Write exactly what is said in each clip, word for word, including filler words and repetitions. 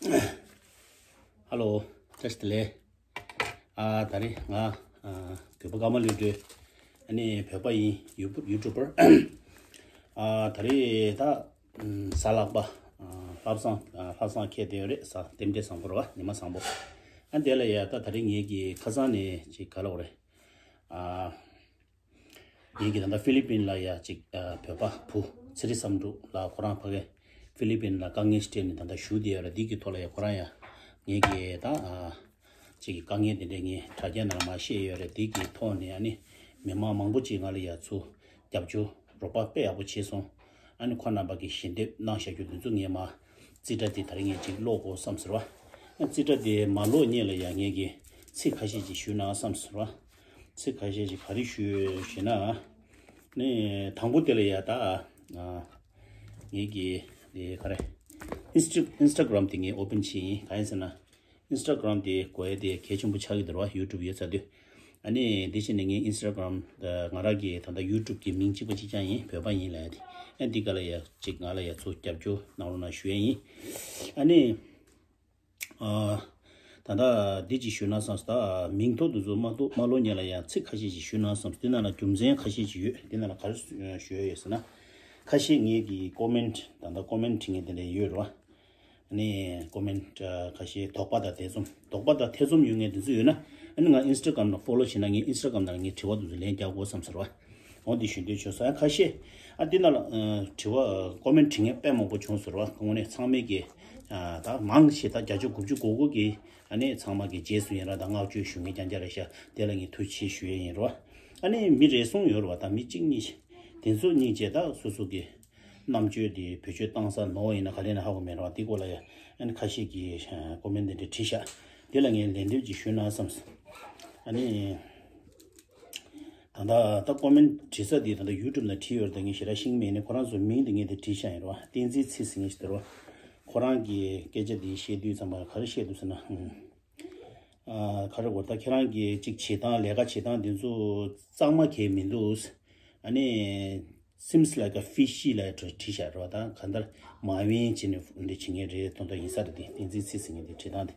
ཧ་ལོ། བཀྲ་ཤིས་བདེ་ལེགས། ཨ་ད་རེས་ང་ཨ་གུས་པ་ཀརྨ་བློ་གྲོས། ཨ་ནི་བོད་པ་ཡིན། ཡུ་ཡུ་ཊུབ་པར། ཨ་ད་རེས་ད་ཨམ་གཟའ་ལྷག་པ། ཨ་ལྷ་བསང་ཨ་ལྷ་བསང་འཁེལ་བསྡད་ཡོད་རེད། གཟའ་རྟེན་འབྲེལ་བཟང་པོ་རེད་བ། ཉི་མ་བཟང་པོ། ཨ་དེ་ལ་ཡ་ད་ད་རེས་ངེད་ཀྱི་ཁ་སང་ནས་ཅིག་ག་ལབ་དགོས་རེད། ཨ། ངེད་ཀྱི་ད་ལྟ་ཧྥི་ལི་པིན་ལ་ཡ་ཅིག་ཨ་བོད་པ་བུ་ཚེ་རིང་བསམ་འགྲུབ་ལགས། ཁོ་རང་ཕ་གི་ཧྥི་ལི་པིན་ལ་དཀའ་ངལ་ཞིག་འཕྲད་ནས་ད་ལྟ་བཞུགས་བསྡད་ཡོད་རེད། འདི་གི་ཐོག་ལ་ཡ་ཁོ་རང་ཡ་ངེད་ཀྱི་ད་ཨ་ཅིག་གི་དཀའ་ངལ་དེ་འདྲས་ངས་དྲ་རྒྱ་ནང་ལ་མར་བཤད་ཡོད་རེད། འདི་གི་ཐོག་ནས་ཨ་ནི་མི་མང་མང་པོ་ཅིག་ང་ལ་ཡ་ཚུར་རྒྱབ་སྐྱོར་རོགས་པ་དཔེ་ཡག་པོ་བྱས་སོང་། ཨ་ནི་ཁོ་རྣམ་པ་གི་ཞལ་འདེབས་གནང་བཞག་རྒྱུ་དེ་ཚོ་ངས་མར་རྩིས་ཁྲ་དེ་ད་རེས་ངས་ཅིག་ཀློག་དགོས་བསམ་ཟེར་བ། ཨ་རྩིས་ཁྲ་དེ་མ་ཀློག་སྔོན་ལ་ཡ་ངེད་ཀྱི་ཚིག་ཁ་ཤས་ཅིག་ཞུས་ན་བསམ་ཟེར་བ། ཚིག་ཁ་ཤས་ཅིག་ག་རེ་ཞུ་ཞེ་ན། ནི་དང་པོ་དེ་ལ་ཡ་ད། ཨ། ངེད་ཀྱི་དེ་ག་རེ། ཨིན་སི་ཊ་ཨིན་སི་ཊ་གྷི་རམ་དེ་ངས་ཨོ་པན་བྱས་ཡིན། གང་ཡིན་ཟེར་ན། ཨིན་སི་ཊ་གྷི་རམ་དེ་དགོས་ཡ་དེ་གལ་ཆེན་པོ་ཆགས་ཀྱི་འདུག་ར་བ། ཡུ་ཊུབ་ཡོད་ཚར་དུས། ཨ་ནི་དེ་བཞིན་ནས་ངས་ཨིན་སི་ཊ་གྷི་རམ་ང་རང་གི་ད་ལྟ་ཡུ་ཊུབ་ཀྱི་མིང་གཅིག་པ་གཅིག་རྐྱང་ཡིན། བོད་པ་ཡིན་ལབ་ཡ་དེ། ཨ་འདི་ག་ལ་ཡ་ཅིག་ང་ལ་ཡ་ཚུར་རྒྱབ་སྐྱོར་གནང་རོགས་གནང་ཞུ་ཡ་ཡིན། ཨ་ནི། ཨ། ད་ལྟ་འདི་ཅིག་ཞུས་ན་བསམ་སོང་། ད་མིང་ཐོ་འདི་ཚོ་མ་ཐོ་མ་ཀློག་སྔོན་ལ་ཡང་ཚིག་ཁ་ཤས་ཅིག་ཞུས་ན་བསམ་སོང་། འདི་ནང་ལ་རྒྱུ་མཚན་ཁ་ཤས་ཅིག་ཡོད། འདི་ནང་ལ་ག་རེ་ཞུ་ཡ་ཡོད་ཟེར་ན། ཁ་ཤས་ངེད་ཀྱི་ཀོ་མེན་ཊི་ད་ལྟ་ཀོ་མེན་ཊི་བྲིས་མཁན་དེ་འདྲ་ཡོད་རེད་བ། ཨ་ནི་ཀོ་མེན་ཊི་ཁ་ཤས་དོགས་པ་དང་ཐེ་ཚོམ་དོགས་པ་དང་ཐེ་ཚོམ་ཡོད་མཁན་དེ་ཚོ་ཡོད་ན། ཨ་ནི་ང་ཨིན་སི་ཊ་གྷི་རམ་ནང་ཕོ་ལོ་བྱས་ན་ངས་ཨིན་སི་ཊ་གྷི་རམ་ནང་ངས་དྲི་བ་དེ་ཚོ་ལན་རྒྱག་དགོས་བསམ་ཟེར་བ། འོ་འདི་ཞུ་འདོད་བྱུང་སོང་། ཨ་ཁ་ཤས། ཨ་འདི་ནང་ལ་ཨ་དྲི་བ་ཀོ་མེན་ཊི་བྲིས་མཁན་དཔེ་མང་པོ་བྱུང་ཟེར་བ། དངོས་གནས་ཚང་མས་ཀྱི་ཨ་ད་མང་ཆེ་ད་བརྒྱ་ཆ་དགུ་བཅུ་གོ་དགུ་གིས་ཨ་ནི་ཚང་མ་གི་རྗེས་སུ་ཡི་རང་དང་བསྔགས་བརྗོད་ཞུ་མཁན་རྐྱང་རྐྱང་རེད་ཤག་དེ་ལ་ངས་ཐུགས་རྗེ་ཆེ་ཞུ་ཡས་ཡིན་རོ། ཨ་ནི་མི་རེ་ཟུང་ཡོད་རེད་བ། ད་མི་གཅིག་གཉིས་ཤིག་དེ་ཚོ་གཉིས་བྱས་ད་སོ་སོ་གི་རྣམ་དཔྱོད་དེ་བེད་སྤྱོད་བཏང་ས་ནོར་ཡིན་ན་ག་ལེ་ན་ཧ་གོ་མེད་རེད་བ། དེ་སྐོར་ལ་ཡ་ཨ་ནི་ཁ་ཤས་ཀྱིས་ཀོ་མེན་ཊི་དེ་འདྲ་བྲིས་ཤག་དེ་ལ་ངས་ལན་འདེབས་ཅིག་ཞུས་ན་བསམ། ཨ་ནི། ད་ལྟ་ད་ཀོ་མེན་ཊི་བྲིས་ས་དེ་ད་ལྟ་ཡུ་ཊུབ་ནང་བྲིས་ཡོད་རེད། ད་ངས་ཞེ་དྲག་ཤེས་ཀྱི་མེད་ནས་ཁོ་རང་ཚོ་མིང་དེ་ངས་དེ་བྲིས་བཞག་ཡིན་རོ། བསྟན་འཛིན་ཚེ་ཟེར་མཁན་ཞིག་འདུག་རོ། ཁོ་རང་གིས་སྐད་ཆ་དེ་བཤད་དུས་ཙམ་པ་ག་རེ་བཤད་འདུག་ཟེར་ན། ཨ་ག་རེ་གོ་ད་ཁྱེད་རང་གིས་ཅིག་བྱེད་སྟངས་ལས་ཀ་བྱེད་སྟངས་དེ་ཚོ་གཙང་མ་གང་ཡང་མི་འདུག་ཨ་ནི། Seems like a fishy ལབ་བྲིས་བཞག་རོ། ད་གང་ལྟར་མ་དབེན་བྱས་ནས་འདི་བྱེད་མཁན་རེད་མདོག་མདོག་ཡིན་ས་རེད། དེ་བསྟན་འཛིན་ཚེ་ཟེར་མཁན་དེ་བྲིས་སྟངས་དེ།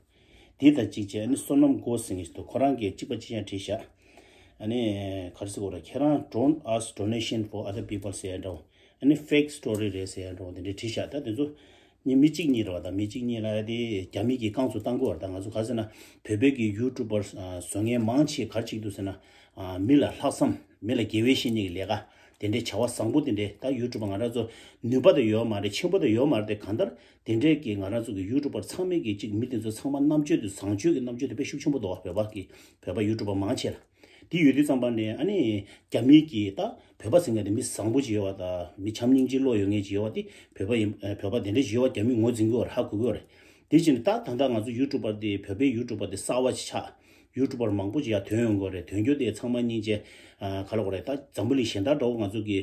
དེ་དང་གཅིག་བྱས་ཨ་ནི་བསོད་ནམས་སྒོ་ཟེར་མཁན་ཞིག་འདུག་ཁོ་རང་གིས་གཅིག་པ་གཅིག་རྐྱང་བྲིས་བཞག་ཨ་ནི་ག་རེ་ཟེར་དགོས་རེད། ཁྱེད་རང་don't ask donation for other people ཟེར་ཡ་འདྲ་བོ། ཨ་ནི་fake story རེད་ཟེར་ཡ་འདྲ་བོ་དེ་འདྲ་བྲིས་བཞག་ད་དེ་ཚོ་ནི་མི་གཅིག་གཉིས་རེད་བ། ད་མི་གཅིག་གཉིས་ལ་དེ་རྒྱ་མི་གིས་རྐང་བཙུགས་བཏང་གི་ཡོད་རེད། ད་ང་ཚོ་ག་རེ་ཟེར་ན་བོད་པའི་གི་ཡུ་ཊུབ་པར་བཟོ་མཁན་མང་ཆེ་ག་རེ་བྱེད་ཀྱི་འདུག་ཟེར་ན། མི་ལ་ལྷག་བསམ། མི་ལ་དགེ་བའི་བཤེས་གཉེན་གྱི་ལས་ཀ་དེ་འདྲའི་བྱ་བ་བཟང་པོ་དེ་འདྲའི་ད་ཡུ་ཊུབ་པར་ང་རང་ཚོ་ནུས་པ་དེ་ཡོད་མ་རེད། ཆེན་པོ་དེ་ཡོད་མ་རེད། དེ་གང་ལྟར་དེ་འདྲའི་གི་ང་རང་ཚོ་གི་ཡུ་ཊུབ་པར་ཚང་མས་གི་ཅིག་མི་དེ་ཚོ་ཚང་མ་རྣམ་དཔྱོད་དེ་བཟང་སྤྱོད་ཀྱི་རྣམ་དཔྱོད་དེ་དཔེ་ཤུགས་ཆེན་པོ་འདུག་བོད་པ་གི་བོད་པ་ཡུ་ཊུབ་པར་མང་ཆེ་ལ། དེ་ཡོད་དུས་ཙམ་པ་ནས་ཨ་ནི་རྒྱ་མི་གིས་ད་བོད་པ་ཟེར་མཁན་དེ་མི་བཟང་པོ་ཅིག་ཡོད་པ་དང་མི་བྱམས་སྙིང་རྗེ་བློ་ཡོད་མཁན་ཅིག་ཡོད་པ་དེ་བོད་པ་ཡིན། བོད་པ་དེ་འདྲ་ཅིག་ཡོད་པ་རྒྱ་མིས་ངོས་འཛིན་གྱི་ཡོད་རེད། ཧ་གོ་གི་ཡོད་རེད། དེ་བཞིན་ད་ད་ལྟ་ང་ཚོ་ཡུ་ཊུབ་པར་དེ་བོད་པའི་ཡུ་ཊུབ་པར་དེ་གསར་པ་ཅིག་ཆགས། ཡུ་ཊུབ་པར་མང་པོ་ཅིག་ཡར་ཐོན་ཡོང་གི་ཡོད་རེད། ཐོན་རྒྱུ་དེ་ཚང་མ་སྙིང་རྗེ། ཨ་ག་ལབ་དགོས་རེད། ད་འཛམ་བུ་གླིང་གཞན་དག་འདྲ་བོ་ང་ཚོ་གི་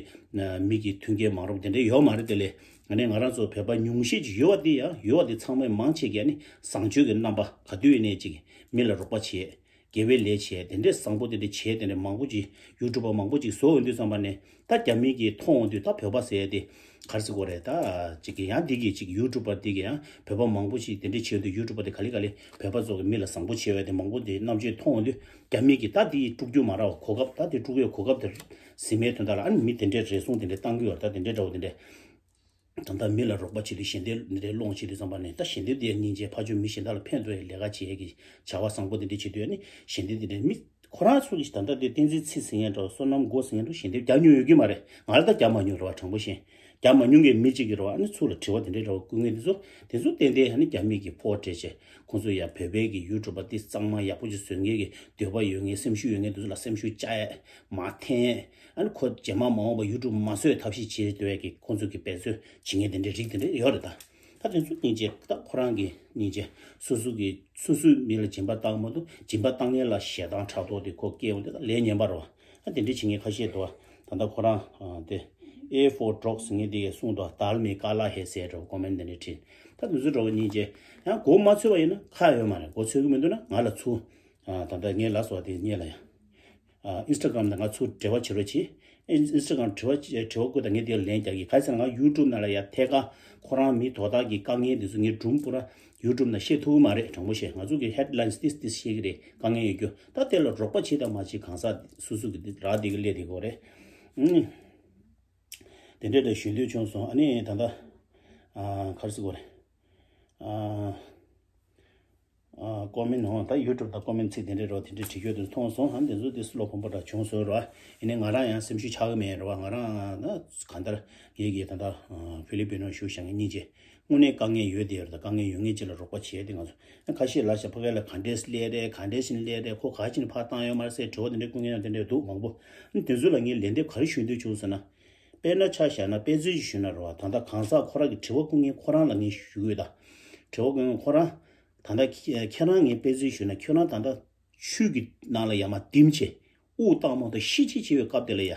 མི་གི་མཐུན་རྐྱེན་མ་འགྲོ་བ་དེ་འདྲ་ཡོད་མ་རེད། དེ་ལས་ཨ་ནི་ང་རང་ཚོ་བོད་པ་ཉུང་ཤས་ཅིག་ཡོད་པ་དེ་ཡང་ཡོད་པ་དེ་ཚང་མས་མང་ཆེ་གིས་ཨ་ནི་བཟང་སྤྱོད་ཀྱི་རྣམ་པ་ག་དུས་ཡིན་ནའི་ཅིག་མི་ལ་རོགས་པ་བྱེད། དགེ་བའི་ལས་བྱས། དེ་འདྲས་བཟང་པོ་དེ་འདྲས་བྱས། དེ་འདྲས་མང་པོ་ཅིག་ཡུ་ཊུབ་པར་མང་པོ་ཅིག་བཟོ་ཡོང་དུས་ཙམ་པ་ནས་ད་རྒྱ་མི་གིས་མཐོང་ཡོང་དུས་ད་བོད་པ་ཟེར་ཡ་དེ་ག་རེ་ཟེར་དགོས་རེད། ད་ཅིག་གི་ཡང་འདི་གི་ཅིག་ཡུ་ཊུབ་པར་འདི་གི་ཡང་བོད་པ་མང་པོ་ཅིག་དེ་འདྲས་བྱས་ཡོང་དུས་ཡུ་ཊུབ་པར་དེ་ག་ལེ་ག་ལེ་བོད་པ་ཚོ་གི་མི་ལ་བཟང་པོ་བྱས་ཡོད་དེ་མང་པོ་དེ་རྣམ་དཔྱོད་མཐོང་ཡོང་དུས་རྒྱ་མི་གིས་ད་དེ་དཀྲུག་རྒྱུ་མ་རག་གོ་སྐབས། ད་དེ་དཀྲུག་ཡོད་གོ་སྐབས་དེ་ཟིན་མའི་དོན་དག་ལ་ཨ་ནི་མི་དེ་འདྲས་རེ་ཟུང་དེ་འདྲས་བཏང་གི་ཡོད་རེད། ད་དེ་འདྲས་འདྲ་བོ་དེ་འདྲས། ད་ལྟ་མི་ལ་རོགས་པ་བྱེད་དུས་ཞལ་འདེབས་འདི་འདྲའི་སློང་བྱེད་དུས་ཙམ་པ་ནས་ད་ཞལ་འདེབས་འདི་སྙིང་རྗེ་ཕར་ཕྱོགས་མི་གཞན་དག་ལ་ཕན་ཐོགས་ཡག་ལས་ཀ་བྱེད་ཡག་གི་བྱ་བ་བཟང་པོ་འདི་འདྲ་བྱེད་དུས་ཨ་ནི་ཞལ་འདེབས་འདི་འདྲའི་མི་ཁོ་རང་ཚོ་གིས་ད་ལྟ་དེ་བསྟན་འཛིན་ཚེ་ཟེར་མཁན་འདྲ་བོ་བསོད་ནམས་སྒོ་ཟེར་མཁན་འདྲ་བོ་ཞལ་འདེབས་རྒྱག་མྱོང་ཡོད་ཀྱི་མ་རེད། ང་ལ་ད་རྒྱག་མ་མྱོང་རེད་བ། དྲང་པོ་བཤད། རྒྱག་མ་མྱོང་མཁན་མི་གཅིག་གིས་རེད་བ། ཨ་ནི་ཚུར་ལ་དྲི་བ་དེ་འདྲའི་འདྲ་བོ་བསྐུལ་མཁན་དེ་ཚོ་དེ་ཚོ་ཏན་ཏན་ཨ་ནི་རྒྱ་མི་གི་ཕོགས་སྤྲད་བྱས་ཁོང་ཚོ་ཡ་བོད་པའི་གི་ཡུ་ཊུབ་པ་འདི་གཙང་མ་ཡག་པོ་ཅིག་བཟོ་མཁན་གི་འདོད་པ་ཡོད་མཁན་སེམས་ཤུགས་ཡོད་མཁན་དེ་ཚོ་ལ་སེམས་ཤུགས་བཅག་ཡས་མར་འཐེན། ཨ་ནི་ཁོ་རྗེས་མ་མ་འོངས་པ་ཡུ་ཊུབ་མ་བཟོས་ཐབས་ཤེས་བྱེད་འདོད་ཀྱི་ཁོང་ཚོ་གི་འབད་རྩོལ་བྱེད་མཁན་དེ་འདྲའི་རིགས་དེ་འདྲ་ཡོད་རེད་ད། ད་དེ་ཚོ་སྙིང་རྗེ། ད་ཁོ་རང་གི་སྙིང་རྗེ། སོ་སོ་གི་སོ་སོའི་མི་ལ་སྦྱིན་པ་བཏང་མ་གཏོགས་སྦྱིན་པ་བཏང་མཁན་ལ་ཞེ་སྡང་ཕྲག་དོག་དེ་ཁོ་སྐྱེ་འོང་དེ་ད་ལས་ངན་པ་རེད་བ། ད་དེ་འདྲ་བྱེད་མཁན་ཁ་ཤས་འདུག་བ། ད་ལྟ་ཁོ་རང་ཨ་དེ་A for Drug ཟེར་མཁན་དེ་གས་གསུངས་འདུག་དཱལ་མེ་ཀ་ལ་ཧེ་ཟེར་འདྲ་བོ་ཀོ་མེན་ཊི་དེ་འདྲ་བྲིས། ད་དེ་ཚོ་འདྲ་བོ་སྙིང་རྗེ། ཡང་མགོ་མ་ཚོས་པ་ཡིན་ན་ཁག་ཡོད་མ་རེད། མགོ་ཚོས་ཀྱི་མི་འདུག་ན་ང་ལ་ཚུར། ཨ་ད་ལྟ་ངའི་ལ་སོགས་དེ་སྙེ་ལ་ཡ། ཨ་ཨིན་སི་ཊ་གྷི་རམ་ནང་ང་ཚུར་འབྲེལ་བ་བྱེད་རོགས་གྱིས། ཨིན་ཨིན་སི་ཊ་གྷ་རམ་དྲི་བ་དྲི་བ་བཀོད་དང་ངས་དེ་ལ་ལན་རྒྱག་གི། ག་རེ་ཟེར་ན་ང་ཡུ་ཊུབ་ནང་ལ་ཡ་ཐད་ཀར་ཁོ་རང་མི་དོ་བདག་གི་དཀའ་ངལ་དེ་ཚོ་ངས་སྒྲུང་པོ་ར་ཡུ་ཊུབ་ནང་བཤད་ཐུབ་ཀྱི་མ་རེད། དྲང་པོ་བཤད། ང་ཚོ་གི་ཧེཌ་ལའིན་ཏིས་ཏིས་བཤད་ཀྱི་རེད། དཀའ་ངལ་ཡོད་རྒྱུ། ད་དེ་ལ་རོགས་པ་བྱེད་དང་མ་བྱེད་གང་ཟག་སོ་སོ་གི་རག་དེ་གི་སླེབས་དེ་གོ་རེད། ཨུམ། དེ་འདྲས་འདྲ་ཞུ་འདོད་བྱུང་སོང་། ཨ་ནི་ད་ལྟ་ཨ་ག་རེ་ཟེར་དགོས་རེད། ཨ་ཨ་ཀོ་མེན་ཧོ་ད་ཡུ་ཊུབ་དང་ཀོ་མེན་ཚིག་དེ་འདྲས་རོ་དེ་འདྲས་བྲིས་ཡོད་དུ་མཐོང་སོང་། ཨ་ནི་དེ་ཚོ་དེ་སུ་ལ་ཕོན་པོ་འདྲ་བྱུང་སོང་ར། ཡིན་ནའི་ང་རང་ཡང་སེམས་ཤུགས་ཆག་གི་མེད་ར་བ། ང་རང་ན་གང་ལྟར་ངེད་ཀྱི་ད་ལྟ་ཕི་ལི་པི་ནོ་བཞུགས་བཞག་མཁན་སྙིང་རྗེ། དངོས་གནས་དཀའ་ངལ་ཡོད་དེ་ཡོད་རེད། ད་དཀའ་ངལ་ཡོད་མཁན་ཅིག་ལ་རོགས་པ་བྱས་ཏེ་ང་ཚོ་ཁ་ཤས་ལ་ཤ་ཕ་གི་ལ་ག་འདྲས་སླེབས་རེད། ག་འདྲས་བཞིན་སླེབས་རེད། ཁོ་ག་ཕྱིན་ཕར་བཏང་ཡོད་མ་རེད་ཟེར་དྲི་བ་དེ་འདྲས་བསྐུར་མཁན་ཡང་དེ་འདྲས་འདུག་མང་པོ། ཨ་ནི་དེ་ཚོ་ལ་ངས་ལན་འདེབས་ག་རེ་ཞུ་འདོད་བྱུང་ཟེར་ན། དཔེར་ན་ཆ་བཞག་ན་དཔེ་མཚོན་ཞིག་ཞུས་ན་རེད་བ། ད་ལྟ་གང་ཟག་ཁོ་རང་གི་དྲི་བ་བསྐུར་མཁན་ཁོ་རང་ལ་ངས་ཞུ་གི་ཡོད་ད། དྲི་བ་བསྐུར་མཁན་ཁོ་རང་ད་ལྟ་ཁྱེད་རང་ངས་དཔེ་མཚོན་ཞུས་ན་ཁྱོད་རང་ད་ལྟ་ཆུ་གི་ནང་ལ་ཡར་མར་ལྡིང་བྱས་དབུགས་བཏང་མ་ཐུབ་ཤི་ཆི་ཆི་བའི་སྐབས་དེ་ལ་ཡ།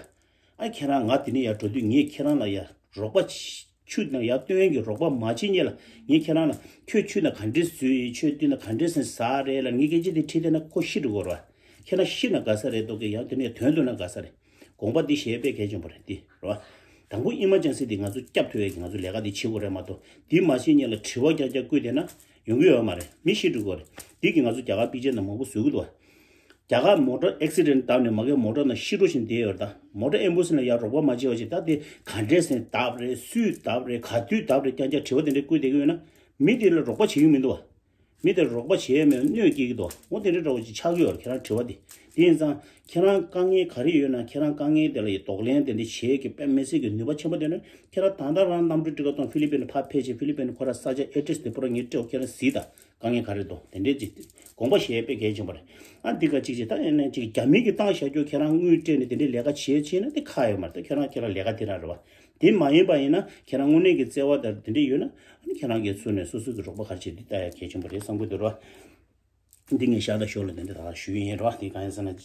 ཨ་ཁྱེད་རང་ང་དེ་ནས་ཡར་འགྲོ་དུས་ངས་ཁྱེད་རང་ལ་ཡ་རོགས་པ་ཆི་ཆུ་ནང་ཡར་བཏོན་གྱི་རོགས་པ་མ་བྱེད་སྔོན་ལ་ངས་ཁྱེད་རང་ལ་ཁྱོད་ཆུ་ནང་ག་འདྲས་འཛུལ་ཡིན། ཁྱོད་དེ་ནང་ག་འདྲས་སེ་ཟ་རེད་ལ་ངས་སྐད་ཆ་དེ་དྲིས་བསྡད་ན་ཁོ་ཤི་འགྲོ་གི་རེད་བ། ཁྱེད་རང་ཤི་ན་དགའ་ས་རེད་འདུག་གི། ཡང་དེ་ནས་དོན་དུ་ན་དགའ་ས་རེད། དགོངས་པ་འདི་བཞེས་དཔེ་གལ་ཆེན་པོ་རེད་འདི་རེད་བ། དང་པོ་ཨི་མར་ཇེན་སི་འདི་ང་ཚོ་སྐྱབས་ཐུབ་ཡས་ཀྱི་ང་ཚོ་ལས་ཀ་འདི་བྱེད་དགོས་རེད་མ་གཏོགས། འདི་མ་བྱེད་སྔོན་ལ་དྲི་བ་རྐྱང་རྐྱང་བསྐུར་བསྡད་ན་ཡོང་གི་ཡོད་མ་རེད། མི་ཤི་འགྲོ་གི་རེད། འདི་གི་ང་ཚོ་རྒྱ་གར་པི་ཇེ་ནང་མང་པོ་བཟོ་གི་འདུག་བ། རྒྱ་གར་མོ་ཊ་ཨེག་སི་ཌེན་བཏང་ནས་མ་གིར་མོ་ཊ་ནང་ཤི་འགྲོ་བཞིན་བསྡད་ཡོད་རེད་ད། མོ་ཊ་ཨེམ་བུ་ལེན་སི་ལ་ཡར་རོགས་པ་མ་བྱས་པ་བྱས། ད་དེ་ག་འདྲས་སེ་བརྡབས་རེད། སུས་བརྡབས་རེད། ག་དུས་བརྡབས་རེད། རྐྱང་རྐྱང་དྲི་བ་དེ་འདྲས་བསྐུར་བསྡད་ཀྱི་ཡོད་ན་མི་དེ་ལ་རོགས་པ་བྱེད་ཀྱི་མི་འདུག་བ། མི་དེར་རོགས་པ་བྱེད་ཡས་མེད་གནོད་སྐྱེལ་གྱི་འདུག། འོ་དེ་འདྲ་འདྲ་བོ་ཅིག་ཆགས་ཀྱི་ཡོད་རེད། ཁྱེད་རང་དྲི་བ་དེ། དེ་ཡིན་ཙང་ཁྱེད་རང་དཀའ་ངལ་ག་རེ་ཡོད་ན་ཁྱེད་རང་དཀའ་ངལ་དེ་ལ་ཡི་གདོང་ལེན་དེ་འདྲ་བྱེད་ཀྱི་དཔེ་མི་སྲིད་ཀྱི་ནུས་པ་ཆེན་པོ་ལྡན་ན། ཁྱེད་རང་ད་ལྟ་རང་གནམ་གྲུ་ཊི་ཀེ་ཊི་གཏོང་ཕི་ལི་པིན་ལ་ཕར་ཕེབས་བྱས་ཕི་ལི་པིན་ཁོ་ར་ས་ཆ་ཨེ་ཌི་རེ་སི་དེ་པུ་ར་ངས་སྤྲད། ཁྱེད་རང་གཟིགས་དང་དཀའ་ངལ་ག་རེ་འདུག། དེ་འདྲའི་ཅིག་དགོངས་པ་བཞེས་དཔེ་གལ་ཆེན་པོ་རེད། ཨ་འདི་ག་ཅིག་ཅིག་ད་ཡིན་ན་ཅིག་རྒྱ་མི་གི་ཏང་བཞག་རྒྱུ་ཁྱེད་རང་དངུལ་སྤྲད་ནས་དེ་འདྲའི་ལས་ཀ་བྱེད་བྱེད་ན་དེ་ཁག་ཡོད་མ་རེད། ད་ཁྱེད་རང་ཁྱེད་རང་ལས་ཀ་དེ་རང་རེད་བ། དེ་མ་ཡིན་པ་ཡིན་ན་ཁྱེད་རང་དངོས་གནས་ཀྱི་བརྩེ་བ་དང་དེ་འདྲ་ཡོད་ན་ཨ་ནི་ཁྱེད་རང་གིས་ཚུར་ནས་སོ་སོ་གི་རོགས་པ་ག་རེ་བྱེད་འདི་ལྟ་ཡ་གལ་ཆེན་པོ་རེད་བསམ་གྱི་འདུག་ར། འདི་ངས་ཤ་སྟག་ཞོར་ལ་དེ་འདྲ་ད་ཞུ་ཡི་ཡིན་ར། དེ་གང་ཡིན་ཟེར་ན་ད་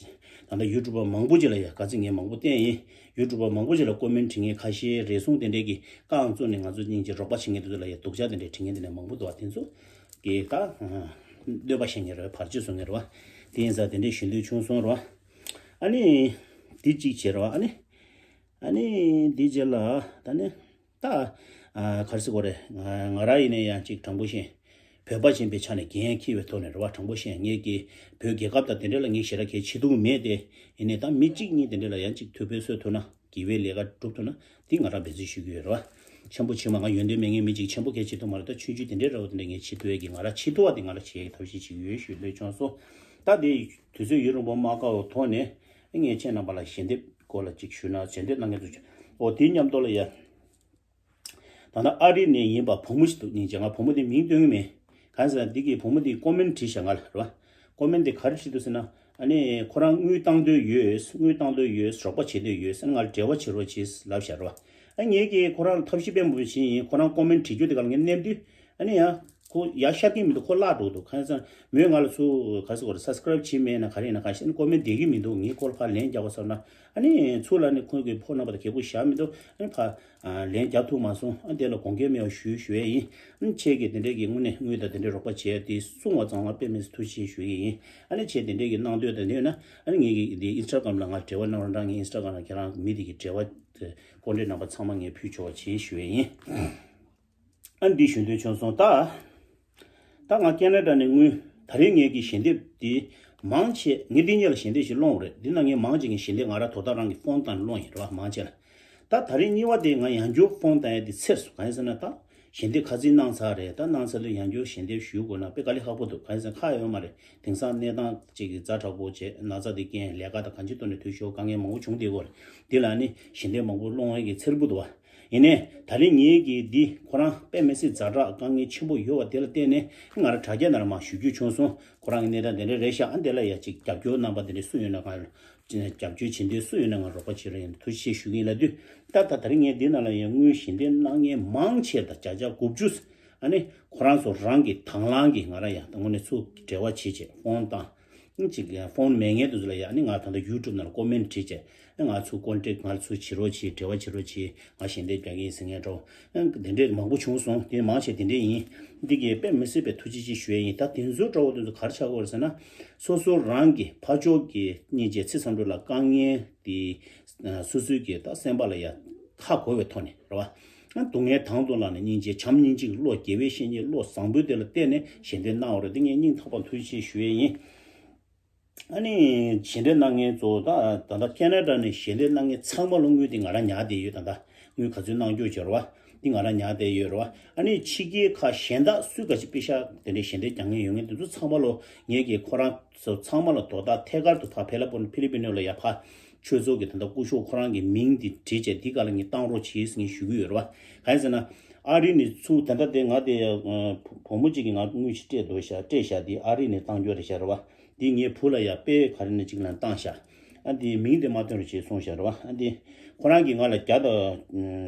ལྟ་ཡུ་ཊུབ་པ་མང་པོ་ཅིག་ལ་ཡ་ག་ཚོད་ངས་མང་པོ་བསྟན་ཡིན། ཡུ་ཊུབ་པ་མང་པོ་ཅིག་ལ་ཀོ་མེན་བྲིས་མཁན་ཁ་ཤས་རེ་ཟུང་དེ་འདྲས་ཀྱི་རྐང་བཙུགས་ནས་ང་ཚོ་སྙིང་རྗེ་རོགས་པ་བྱེད་མཁན་དེ་ཚོ་ལ་ཡ་སྡུག་ཅག་དེ་འདྲས་བྲིས་མཁན་དེ་འདྲས་མང་པོ་འདུག་བ། དེ་ཚོ་གི་ད་གནོད་པ་བྱེད་མཁན་རེད་བ། བར་ཆད་བཟོ་མཁན་རེད་བ། དེ་ཡིན་ཙང་དེ་འདྲས་ཞུ་འདོད་བྱུང་སོང་ར། ཨ་ནི་འདི་གཅིག་བྱས་ར་བ། ཨ་ནི། ཨ་ནི་འདི་རྗེས་ལ་ད་ནི་ད་ཨ་ག་རེ་ཟེར་དགོས་རེད། ང་ང་རང་ཡིན་ན་ཡང་ཅིག་དྲང་པོ་བཤད། བོད་པ་ཡིན་པའི་ཆ་ནས་འགན་འཁྱེར་བའི་ཐོག་ནས་རེད་བ། དྲང་པོ་བཤད། ངེད་ཀྱི་བོད་རྒྱལ་ཁབ་དང་དེ་འདྲ་ལ་ངས་ཞེ་དྲག་གལ་བྱེད་ཐུབ་ཀྱི་མེད་དེ། ཡིན་ནའི་ད་མི་གཅིག་གཉིས་དེ་འདྲ་ལ་ཡང་ཅིག་ཐུགས་ཕན་གསོས་ཐུབ་ན། དགེ་བའི་ལས་ཀ་སྒྲུབ་ཐུབ་ན་དེ་ང་རང་འབད་བརྩོན་ཞུ་གི་ཡོད་རེད་བ། ཆེན་པོ་ཆེ་མ་ང་ཡོན་ཏན་མེད་མཁན་མི་གཅིག་ཆེན་པོ་གལ་བྱེད་ཐུབ་མ་རེད། ད་ཆུང་ཆུང་དེ་འདྲའི་འདྲ་བོ་དེ་འདྲ་ངས་བྱེད་ཐུབ་ཡས་ཀྱི་ང་རང་བྱེད་ཐུབ་པ་དེ་ང་རང་བྱེད་ཡས་ཀྱི་ཐབས་ཤེས་བྱེད་ཀྱི་ཡོད་ཞུ་འདོད་བྱུང་སོང་། ད་དེ་དུས་ཚོད་ཡུན་རིང་པོ་མ་བཀག་པའི་ཐོག་ནས། ངས་ཁྱེད་རྣམ་པ་ལ་ཞལ་འདེབས་སྐོར་ལ་ཅིག་ཞུས་ན་ཞལ་འདེབས་གནང་མཁན་ཚོ་ཅིག་འོ་དེའི་མཉམ་དུ་ལ་ཡ། ད་ལྟ་ཨ་རི་ནས་ཡིན་པ་བུ་མོ་ཞིག་འདུག། སྙིང་རྗེ། ང་བུ་མོ་དེ་མིང་སྟོན་གྱི་མེད། གང་ཟེར་ན་འདི་གི་བུ་མོ་དེ་ཀོ་མེན་བྲིས་ཤག་ང་ལ་རེད་བ། ཀོ་མེན་དེ་ག་རེ་བྲིས་འདུག་ཟེར་ན། ཨ་ནི་ཁོ་རང་དངུལ་བཏང་འདོད་ཡོད། དངུལ་བཏང་འདོད་ཡོད། རོགས་པ་བྱེད་འདོད་ཡོད་ཟེར་ང་ལ་འབྲེལ་བ་བྱེད་རོགས་བྱེད་ལབ་ཤག་རེད་བ། ཨ་ངེད་ཀྱིས་ཁོ་རང་ལ་ཐབས་ཤེས་དཔེ་མང་པོ་བྱས་ཡིན། ཁོ་རང་ཀོ་མེན་བྲིས་རྒྱུ་དེ་ག་ལ་ངས་མནན་དུས། ཨ་ནི་ཡང་ཁོ་ཡར་ཤར་གྱི་མི་འདུག། ཁོ་བརླག་འགྲོ་འདུག། གང་ཡིན་ཟེར་ན་མོས་ང་ལ་ཚུར་ག་རེ་ཟེར་དགོས་རེད། སབ་སི་ཀ་རབ་བྱས་མེད་ན་ག་རེ་ཡིན་ན། གང་ཤེས་ན་ཀོ་མེན་བསྡད་ཀྱི་མི་འདུག། ངས་ཁོ་ལ་ཕར་ལན་རྒྱག་དགོས་བསམ་ན། ཨ་ནི་ཚུར་ལ་ནི་ཁོ་གི་ཕོན་ནམ་བར་དང་གལ་པོ་བཞག་མི་འདུག། ཨ་ནི་ཕར་ལན་རྒྱག་ཐུབ་མ་སོང་། ཨ་དེ་ལ་དགོངས་འགལ་མེད་པ་ཞུ་ཞུ་ཡས་ཡིན། ཨ་ནི་ཁྱེད་ཀྱིས་དེ་འདྲས་ཀྱི་དངོས་གནས་དངུལ་དང་དེ་འདྲས་རོགས་པ་བྱས་ཏེ་གསུང་བ་ཙམ་ལ་དཔེ་མི་སྲིད་ཐུགས་རྗེ་ཆེ་ཞུ་ཡས་ཡིན། ཨ་ནི་ཁྱེད་དེ་འདྲས་ཀྱི་གནང་འདོད་དང་འདི་ཡོད་ན། ཨ་ནི་ངེད་ཀྱི་འདི་ཨིན་སི་ཊ་གྷ་རམ་ལ་ང་འབྲེལ་བ་གནང་རོགས་གནང་། ངའི་ཨིན་སི་ཊ་གྷ་རམ་ལ་ཁྱེད་རང་མི་དེ་གི་འབྲེལ་བ་ཀོན་ཊེག་ནམ་བར་ཚང་མ་ངས་ཕུལ་ཆོག་པ་བྱེད་ཞུ་ཡས་ཡིན། ཨ་འདི་ཞུ་འདོད་བྱུང་སོང་། ད་ད་ང་ཁེ་ན་ཌ་ནས་དངུལ་ད་རེས་ངེད་ཀྱི་ཞལ་འདེབས་འདི་མང་ཆེ་ངས་འདི་གཉིས་ལ་ཞལ་འདེབས་ཤིག་སློང་རེད། འདི་ན་ངས་མང་ཆེ་ངས་ཞལ་འདེབས་ང་རང་དོ་བདག་རང་གི་ཕོན་བཏང་སློང་ཡིན་རེད་བ། མང་ཆེ་ལ། ད་ད་རེས་གཉིས་པ་དེ་ང་ཡང་བསྐྱར་ཕོན་བཏང་ཡ་དེ་ཚེར་སོང་། གང་ཡིན་ཟེར་ན་ད་ཞལ་འདེབས་ཁ་སང་གནང་ཚར་རེད། ད་གནང་ཚར་དུས་ཡང་བསྐྱར་ཞལ་འདེབས་ཞུ་དགོས་ན་དཔེ་དཀའ་ལས་ཁག་པོ་འདུག། གང་ཡིན་ཟེར་ན་ཁག་ཡོད་མ་རེད། དེང་སང་གནས་སྟངས་གཅིག་གི་ཛ་དྲག་པོ་བྱས། ན་ཚ་དེ་རྐྱེན་ལས་ཀ་དང་གང་ཅིའི་ཐོག་ནས་འཐུས་ཤོར་དཀའ་ངལ་མང་པོ་བྱུང་བསྡད་ཡོད་རེད། འདི་ལ་ནི་ཞལ་འདེབས་མང་པོ་སློང་ཡས་ཀྱི་འཚེར་པོ་འདུག་བ། ཡིན་ནའི་ད་རེས་ངེད་ཀྱིས་འདི་ཁོ་རང་དཔེ་མི་སྲིད་ཛ་དྲག་དཀའ་ངལ་ཆེན་པོ་ཡོད་པ་དེ་ལ་བརྟེན་ནས་ང་རང་དྲ་རྒྱ་ནང་ལ་མར་ཞུ་རྒྱུ་བྱུང་སོང་། ཁོ་རང་གི་གནས་སྟངས་དེ་འདྲ་རེད་ཤག། ཨ་འདི་ལ་ཡ་གཅིག་རྒྱབ་སྐྱོར་གནང་པ་དེ་འདྲ་སུ་ཡོད་ན་ང་རྒྱབ་སྐྱོར་བྱེད་འདོད་སུ་ཡོད་ན་ང་རོགས་པ་བྱེད་རོགས་ཡིན། ཐུགས་རྗེ་ཆེ་ཞུ་གི་ཡིན་ལབ་དུས། ད་ད་ད་རེས་ངས་འདི་ནང་ལ་ཡང་དངུལ་ཞལ་འདེབས་གནང་མཁན་མང་ཆེ་དང་བརྒྱ་ཆ་དགུ་བཅུ། ཨ་ནི་ཁོ་རང་ཚོ་རང་གི་དང་བླངས་ཀྱིས་ང་རང་ཡང་དངོས་གནས་ཚུར་འབྲེལ་བ་བྱེད་བྱེད་ཕོན་བཏང་། ཅིག་ཕོན་མེད་མཁན་དེ་ཚོ་ལ་ཡང་ནི་ང་ད་ལྟ་ཡུ་ཊུབ་ནང་ལ་ཀོ་མེན་བྲིས་བྱས། ང་ཚུར་ཀོན་ཊེག་ང་ཚུར་བྱེད་རོགས་བྱེད། འབྲེལ་བ་བྱེད་རོགས་བྱེད། ང་ཞལ་འདེབས་རྒྱག་གི་ཡིན་ཟེར་མཁན་འདྲ་བོ་དེ་འདྲས་མང་པོ་བྱུང་སོང་། དེ་མང་ཆེ་དེ་འདྲས་ཡིན། འདི་གས་དཔེ་མི་སྲིད་པའི་ཐུགས་རྗེ་ཆེ་ཞུ་ཡས་ཡིན། ད་དེ་ཚོ་འདྲ་བོ་དེ་ཚོ་ག་རེ་ཆགས་ཀྱི་ཡོད་རེད་ཟེར་ན། སོ་སོ་རང་གི་ཕར་ཕྱོགས་ཀྱི་སྙིང་རྗེ་ཚེ་བསམ་གྲུབ་ལ་དཀའ་ངལ་དེ་ སོ་སོའི་གི་ད་སེམས་པ་ལ་ཡ་ཁ་གོ་བའི་ཐོག་ནས་རེད་བ། སྡུག་བསྔལ་དང་དུ་བླངས་ནས་སྙིང་རྗེ་བྱམས་སྙིང་རྗེ་གི་བློ་དགེ་བའི་བཤེས་གཉེན་བློ་བཟང་པོའི་དེ་ལ་བརྟེན་ནས་ཞལ་འདེབས་གནང་བ་རེད། དེ་ངས་སྙིང་ཐག་པ་ཐུགས་རྗེ་ཆེ་ཞུ་ཡས་ཡིན། ཨ་ནི་ཞལ་འདེབས་གནང་མཁན་ཚོ་ད་ད་ལྟ་ཁེ་ན་ཌ་ནས་ཞལ་འདེབས་གནང་མཁན་ཚང་མ་ལ་དངུལ་དེ་ང་རང་ཉར་བསྡད་ཡོད། ད་ལྟ་དངུལ་ག་ཚོད་གནང་རྒྱུ་བྱས་རེད་བ། འདི་ང་རང་ཉར་བསྡད་ཡོད་རེད་བ། ཨ་ནི་ཕྱི་རྒྱལ་ཁག་གཞན་དག་སུས་ག་ཅིག་པེ་ཤག་དེ་འདྲའི་ཞལ་འདེབས་རྒྱག་མཁན་ཡོད་མཁན་དེ་ཚོ་ཚང་མ་ལོ་ངས་ཀྱིས་ཁོ་རང་ཚོ་ཚང་མ་ལ་དོ་བདག་ཐད་ཀར་དུ་ཕར་ཕེ་ལ་པོ་ཕི་ལི་པི་ནོ་ལ་ཡ་ཕར་ཆོས་ཚོགས་ཀྱི་ད་ལྟ་སྐུ་ཞབས་ཁོ་རང་གི་མིང་དེ་བྲིས་བྱས་འདི་ག་ལ་ངས་བཏང་རོགས་གྱིས་ངས་ཞུ་གི་ཡོད་རེད་བ། གང་ཡིན་ཟེར་ན་ཨ་རི་ནས་ཚུར་ད་ལྟ་དེ་ང་དེ་བུ་མོ་གཅིག་གིས་ང་དངུལ་ཞིག་སྤྲད་འདུག་ཤག་སྤྲད་ཤག་དེ་ཨ་རི་ནས་བཏང་རྒྱུ་རེད་ཤག་རེད་བ། འདི་ངའི་བུ་ལ་ཡ་དཔེ་ག་རེ་ནས་གཅིག་ལ་བཏང་ཤག་ཨ་འདི་མིང་དེ་མ་བཏོན་རོགས་བྱེད་གསུངས་ཤག་རེད་བ། ཨ་འདི་ཁོ་རང་གིས་ང་ལ་བརྒྱ་དང་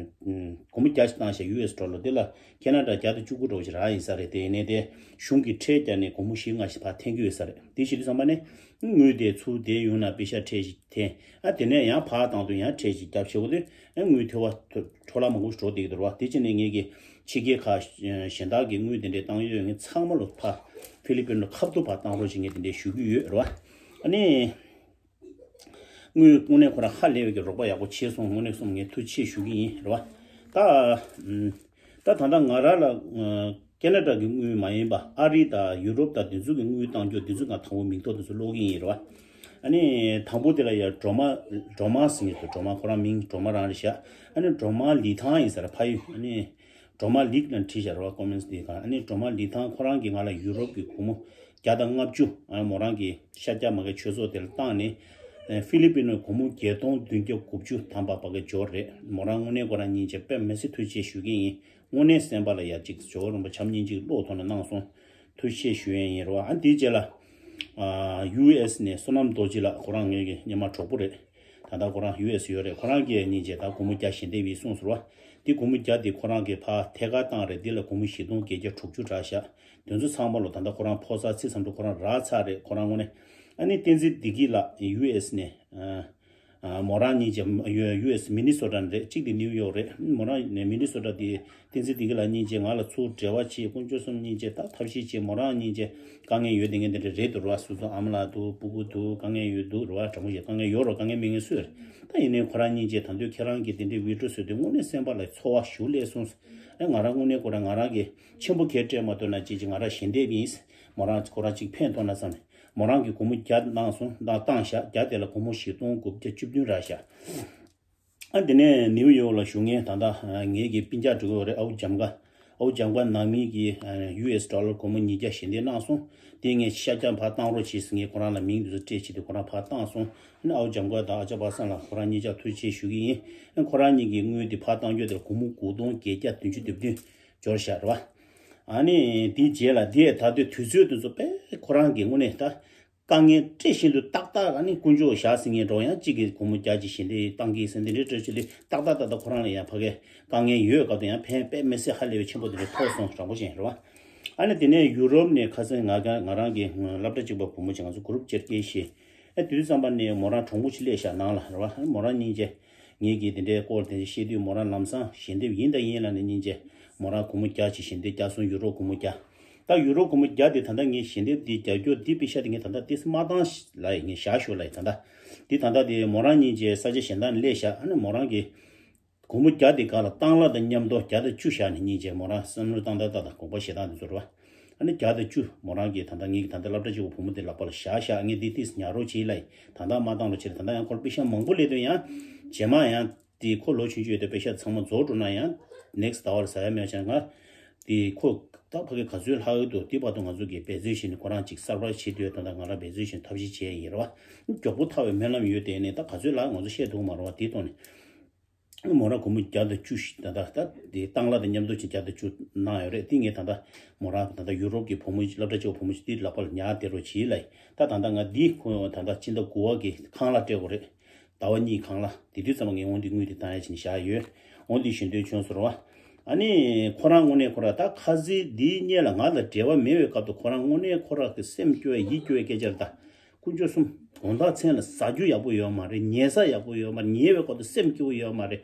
སྒོར་མོ་བརྒྱ་ཞིག་བཏང་ཤག་ཡུ་ཨེས་ཌོ་ལར་དེ་ལ་ཁེ་ན་ཌ་བརྒྱ་དང་བཅུ་དགུ་འདྲ་བོ་ཞིག་རག་ཡིན་ས་རེད། དེ་ཡིན་ནའི་དེ་གཞུང་གིས་ཁྲལ་བརྒྱབ་ནས་སྒོར་མོ་བཞི་ལྔ་ཞིག་ཕར་འཐེན་གྱི་ཡོད་ས་རེད། དེ་བྱེད་དུས་ཙམ་པ་ནས་དངུལ་དེ་ཚུར་དེ་ཡོང་ན་པེ་ཤག་ཁྲལ་ཞིག་འཐེན། ཨ་དེ་ནས་ཡང་ཕར་བཏང་དུས་ཡང་ཁྲལ་ཞིག་བརྒྱབ་བྱེད་དགོས་དུས་ཨ་དངུལ་ཐོལ་བ་འཕྲོ་བརླག་མང་པོ་ཞིག་འགྲོ་བསྡད་ཀྱི་འདུག་རེད་བ། དེ་བྱས་ནས་ངས་ཀྱིས་ཕྱི་རྒྱལ་ཁག་གཞན་དག་གི་དངུལ་དེ་འདྲས་བཏང་ཡོད་མཁན་ཚང་མ་ལ་ཕར་ཕི་ལི་པིན་ལ་ཁ་ཐུག་ཕར་བཏང་རོགས་བྱེད་ངས་དེ་འདྲས་ཞུ་གི་ཡོད་རེད་བ། ཨ་ནི། དངུལ་དངོས་གནས་ཁོ་རང་ཧ་ལས་པའི་གི་རོགས་པ་ཡག་པོ་བྱས་སོང་། དངོས་གནས་སོང་ངས་ཐུགས་རྗེ་ཆེ་ཞུ་གི་ཡིན་རེད་བ། ད་ཨམ། ད་ད་ལྟ་ང་རང་ལ་ཨ་ཁེ་ན་ཌ་གི་དངུལ་མ་ཡིན་པ་ཨ་རི་དང་ཡུ་རོབ་དང་དེ་ཚོ་གི་དངུལ་བཏང་རྒྱུ་དེ་ཚོ་ང་དང་པོ་མིང་ཐོ་དེ་ཚོ་ཀློག་གི་ཡིན་རེད་བ། ཨ་ནི་དང་པོ་དེ་ལ་ཡ་སྒྲོལ་མ་སྒྲོལ་མ་ཟེར་མཁན་ཚོ་སྒྲོལ་མ་ཁོ་རང་མིང་སྒྲོལ་མ་རང་རེད་ཤག་ཨ་ནི་སྒྲོལ་མ་ལི་ཐང་ཡིན་ས་རེད་ཕ་ཡུལ། ཨ་ནི། སྒྲོལ་མ་ལིག་ལ་བྲིས་བཞག་རེད་བ། ཀོ་མེན་སི་དེའི་སྒང་། ཨ་ནི་སྒྲོལ་མ་ལི་ཐང་ཁོ་རང་གིས་ང་ལ་ཡུ་རོབ་ཀྱི་སྒོར་མོ་བརྒྱ་དང་ལྔ་བཅུ་ཨ་མོ་རང་གི་ཤར་རྒྱག་མ་གི་ཆོས་ཚོགས་དེ་ལ་བཏང་ནས་ཨ་ཧྥི་ལི་པིན་ནོ་སྒོར་མོ་བརྒྱད་སྟོང་བདུན་བརྒྱ་དགུ་བཅུ་ཐམ་པ་བར་གི་འབྱོར་རེད། མོ་རང་དངོས་གནས་ཁོ་རང་སྙིང་རྗེ། དཔེ་མི་སྲིད་ཐུགས་རྗེ་ཆེ་ཞུ་གི་ཡིན། དངོས་གནས་སེམས་པ་ལ་ཡ་གཅིག་ཇོ་བོ་རིན་པོ་ཆེ་བྱམས་སྙིང་རྗེ་གི་བློ་ཐོག་ནས་གནང་སོང་། ཐུགས་རྗེ་ཆེ་ཞུ་ཡས་ཡིན་རེད་བ། ཨ་འདིའི་རྗེས་ལ་ཨ་ཡུ་ཨེས་ནས་བསོད་ནམས་རྡོ་རྗེ་ལགས། ཁོ་རང་ངའི་གི་སྔོན་མ་གྲོགས་པོ་རེད། ད་ལྟ་ཁོ་རང་ཡུ་ཨེས་ཡོད་རེད། ཁོ་རང་གིས་སྙིང་རྗེ་ད་སྒོར་མོ་བརྒྱ་ཞལ་འདེབས་ཡིན་གསུངས་སོང་བ། འདི་སྒོར་མོ་བརྒྱ་འདི་ཁོ་རང་གིས་ཕར་ཐད་ཀར་བཏང་རེད། འདི་ལ་སྒོར་མོ་བཞི་སྟོང་བརྒྱད་བརྒྱ་དྲུག་ཅུ་རག་ཤག་དེ་ཚོ་ཚང་མ་ལོ་ད་ལྟ་ཁོ་རང་ཕོགས་ཚར་ཚིག་ཙམ་དུ་ཁོ་རང་རག་ཚར་རེད། ཁོ་རང་དངོས་གནས། ཨ་ནི་བསྟན་འཛིན་བདེ་སྐྱིད་ལགས་ཡུ་ཨེས་ནས་ཨ་ཨ་མོ་རང་གཉིས་ཀྱི་ཡུ་ཡུ་ཨེས་མི་ནི་སོ་ཊ་ནས་རེད། གཅིག་དེ་ནིའུ་ཡོག་རེད། མོ་རང་ནས་མི་ནི་སོ་ཊ་དེ་བསྟན་འཛིན་བདེ་སྐྱིད་ལགས་གཉིས་ཀྱིས་ང་ལ་ཚུར་འབྲེལ་བ་བྱེད། དཀོན་མཆོག་གསུམ་གཉིས་ཀྱིས་ད་ཐབས་ཤེས་བྱེད། མོ་རང་གཉིས་ཀྱིས་དཀའ་ངལ་ཡོད་དེ་ངས་དེ་འདྲ་རེད་འདུག་ར་བ། སོ་སོ་ཨ་མ་ལགས་འདུག་སྤུ་གུ་འདུག་དཀའ་ངལ་ཡོད་འདུག་ར་བ། དྲང་པོ་བཤད་དཀའ་ངལ་ཡོད་རོ། དཀའ་ངལ་མེད་མཁན་སུ་རེད། ད་ཡིན་ནའི་ཁོ་རང་གཉིས་ཀྱིས་ད་དུང་ཁྱེད་རང་གིས་དེ་འདྲའི་བི་ཌི་ཡོ་བཟོས་དུས་དངོས་གནས་སེམས་པ་ལ་ཚོར་བ་ཞུ་ལས་སོང་། ཨེ་ང་རང་དངོས་གནས་ཁོ་རང་ང་རང་གིས་ཆེན་པོ་གལ་སྤྲད་མ་ཐུབ་ན་ཅིག་ཅིག་ང་རང་ཞལ་འདེབས་ཡིན། མོ་རང་ཁོ་རང་ཅིག་ཕན་ཐོགས་ན་བསམ་ནས། མོ་རང་གིས་སྒོར་མོ་བརྒྱ་གནང་སོང་། ད་བཏང་ཤག་བརྒྱ་དེ་ལ་སྒོར་མོ་བཞི་སྟོང་དགུ་བརྒྱ་བཅུ་བདུན་རག་ཤག་ཨ་དེ་ནས་ནིའུ་ཡོག་ལ་བཞུགས་མཁན་ད་ལྟ་ངེད་ཀྱི་སྤུན་ཀྱག་འགྲོ་གི་ཡོད་རེད། ཨའུ་འཇམ་དགའ། ཨའུ་འཇམ་དགའ་ནང་མི་གིས་ཡུ་ཨེས་ཌོ་ལར་སྒོར་མོ་ཉིས་བརྒྱ་ཞལ་འདེབས་གནང་སོང་། དེ་ངས་ཤར་རྒྱག་ཕར་བཏང་རོགས་བྱེད་ཟེར། ངས་ཁོ་རང་ལ་མིང་དེ་ཚོ་སྤྲད་བྱས་ཏེ་ཁོ་རང་ཕར་བཏང་སོང་། ཨ་ནི་ཨའུ་འཇམ་དགའ་དང་ཨ་ཅག་པ་སངས་ལགས་ཁོ་རང་གཉིས་ཀྱང་ཐུགས་རྗེ་ཆེ་ཞུ་གི་ཡིན། ཨ་ཁོ་རང་གཉིས་ཀྱི་དངུལ་དེ་ཕར་བཏང་རྒྱུ་དེར་སྒོར་མོ་དགུ་སྟོང་བརྒྱད་བརྒྱ་བདུན་ཅུ་དོན་བདུན་འབྱོར་བཞག་རེད་བ། ཨ་ནི་དེའི་རྗེས་ལ་དེ་ད་དུང་དུས་ཚོད་དེ་ཚོ་དཔེ་ཁོ་རང་གི་དངོས་གནས་ད་དཀའ་ངལ་འཕྲད་བཞིན་དུ་ཏག་ཏག་ཨ་ནི་དཀོན་མཆོག་བཞག་ཟིན་ངེས་འགྲོ། ཡང་གཅིག་གིས་སྒོར་མོ་བརྒྱ་ཅིག་ཞལ་འདེབས་བཏང་གི་ཟིན་དེ་འདྲའི་སྤྲོད་ཆེད་དུ་ཏག་ཏག་ཏག་ཏག་ཁོ་རང་ལ་ཡང་ཕ་གི་དཀའ་ངལ་ཡོད་སྐབས་དུ་ཡང་ཕན་དཔེ་མི་སྲིད་ཧ་ལས་པའི་ཆེན་པོ་དེ་འདྲ་ཐོབ་སོང་། དྲང་པོ་བཤད་རེད་བ། ཨ་ནི་དེ་ནས་ཡུ་རོབ་ནས་ཁ་སང་ང་ང་རང་གི་སློབ་གྲྭ་གཅིག་པ་བུ་མོ་ཅིག་ང་ཚོ་གུ་རུབ་ཅིག་སྐད་བཤད། ཨ་དུས་ཙམ་པ་ནས་མོ་རང་གྲོགས་མོ་ཅིག་སླེབས་ཤག་ནང་ལ་རེད་བ། མོ་རང་སྙིང་རྗེ། ངེད་ཀྱིས་དེ་འདྲའི་སྐོར་དེ་འདྲ་བཤད་དུས་མོ་རང་ལམ་སང་ཞལ་འདེབས་ཡིན་དང་ཡིན་ལབ་ནས་སྙིང་རྗེ། མོ་རང་སྒོར་མོ་བརྒྱ་ཅིག་ཞལ་འདེབས་བརྒྱབ་སོང་། ཡུ་རོ་སྒོར་མོ་བརྒྱ། ད་ཡུ་རོ་སྒོར་མོ་བརྒྱ་དེ་ད་ལྟ་ངས་ཞལ་འདེབས་འདི་རྒྱག་རྒྱུ་འདི་པེ་ཤ་དེ་ངས་ད་ལྟ་ཏིས་མ་བཏང་ལ་ཡི་ངས་བཞག་ཞོག་ལ་ཡི་ད་ལྟ། འདི་ད་ལྟ་དེ་མོ་རང་སྙིང་རྗེ་ས་ཆ་གཞན་དག་ནས་སླེབས་ཤག་ཨ་ནི་མོ་རང་གིས་སྒོར་མོ་བརྒྱ་དེ་ག་ལ་བཏང་གླ་དང་མཉམ་དུ་བརྒྱ་དང་བཅུ་བཞག་ནས་སྙིང་རྗེ་མོ་རང་བསམ་བློ་བཏང་ད་ད་ད་དགོངས་པ་བཞེས་སྟངས་དེ་ཚོ་རེད་བ། ཨ་ནི་བརྒྱ་དང་བཅུ་མོ་རང་གིས་ད་ལྟ་ངེད་ཀྱི་ད་ལྟ་སློབ་གྲྭ་གཅིག་པ་བུ་མོ་དེ་ལག་པ་ལ་བཞག་བཞག་ངས་འདི་ཏིས་ཉར་རོགས་བྱེད་ལ་ཡི་ད་ལྟ་མ་བཏང་རོགས་བྱེད་ད་ལྟ་ཡང་ཁོར་པེ་ཤ་མང་པོ་སླེབས་དོན་ཡང་རྗེས་མ་ཡང་། དེ་ཁོ་ལོ་ཆུང་ཆུང་ཡོད་དུས་པེ་ཤ་ཚང་མ་རྫོགས་འགྲོ་ན་ཡང་ནེག་སི་ཟླ་བར་ཟ་ཡ་མེད་ཅང་ང་། དེ་ཁོ་ད་ཕ་གི་ག་ཚོད་ལྷག་ཡོད་དོ་དེ་བར་དུ་ང་ཚོ་གིས་འབད་རྩོལ་བྱས་ནས་ཁོ་རང་ཅིག་གསར་པ་བྱེད་དུས་ད་ལྟ་ང་རང་འབད་རྩོལ་བྱས་ནས་ཐབས་ཤེས་བྱས་ཡིན་རེད་བ། མགྱོགས་པོ་ཐར་བའི་སྨོན་ལམ་ཡོད་དེ་ནས་ད་ག་ཚོད་ལྷག་ང་ཚོ་བཤད་འདུག་མ་རེད་བ། དེ་ཐོག་ནས་མོ་རང་སྒོར་མོ་བརྒྱ་དང་བཅུ་ཞིག་ད་ད་ད་དེ་བཏང་གླ་དང་མཉམ་དུ་ཅིག་བརྒྱ་དང་བཅུ་གནང་ཡོད་རེད། དེ་ངས་ད་ལྟ་མོ་རང་ད་ལྟ་ཡུ་རོབ་ཀྱི་བུ་མོ་སློབ་གྲྭ་གཅིག་པ་བུ་མོ་ཞིག་དེ་ལག་པ་ལ་ཉར་བསྡད་རོགས་བྱེད་ལ་ཡི་ད་ད་ལྟ་ང་འདི་ཁོ་ད་ལྟ་སྤྱི་ཟླ་དགུ་པ་གི་ཁང་གླ་སྤྲད་དགོས་རེད། ཟླ་བ་གཉིས་གང་ལ་དེ་དུས་ཙམ་ངས་འོང་དེ་དངུལ་དེ་བཏང་ཡ་བྱས་ནས་བཞག་ཡོད། འོང་དེ་ཞུ་འདོད་བྱུང་ཟེར་བ། ཨ་ནི་ཁོ་རང་དངོས་གནས་ཁོ་རང་ད་ཁ་སང་འདིའི་སྔོན་ལ་ང་ལ་འབྲེལ་བ་མེད་པའི་སྐབས་དུ་ཁོ་རང་དངོས་གནས་ཁོ་རང་གི་སེམས་སྐྱོ་བའི་ཡིད་སྐྱོ་བའི་སྐད་ཆ་རེད་ད། དཀོན་མཆོག་གསུམ། དགོང་དག་མཚན་ལ་ཟ་རྒྱུ་ཡག་པོ་ཡོད་མ་རེད། ཉལ་ས་ཡག་པོ་ཡོད་མ་རེད། ཉལ་བའི་སྐབས་དུ་སེམས་སྐྱིད་པོ་ཡོད་མ་རེད།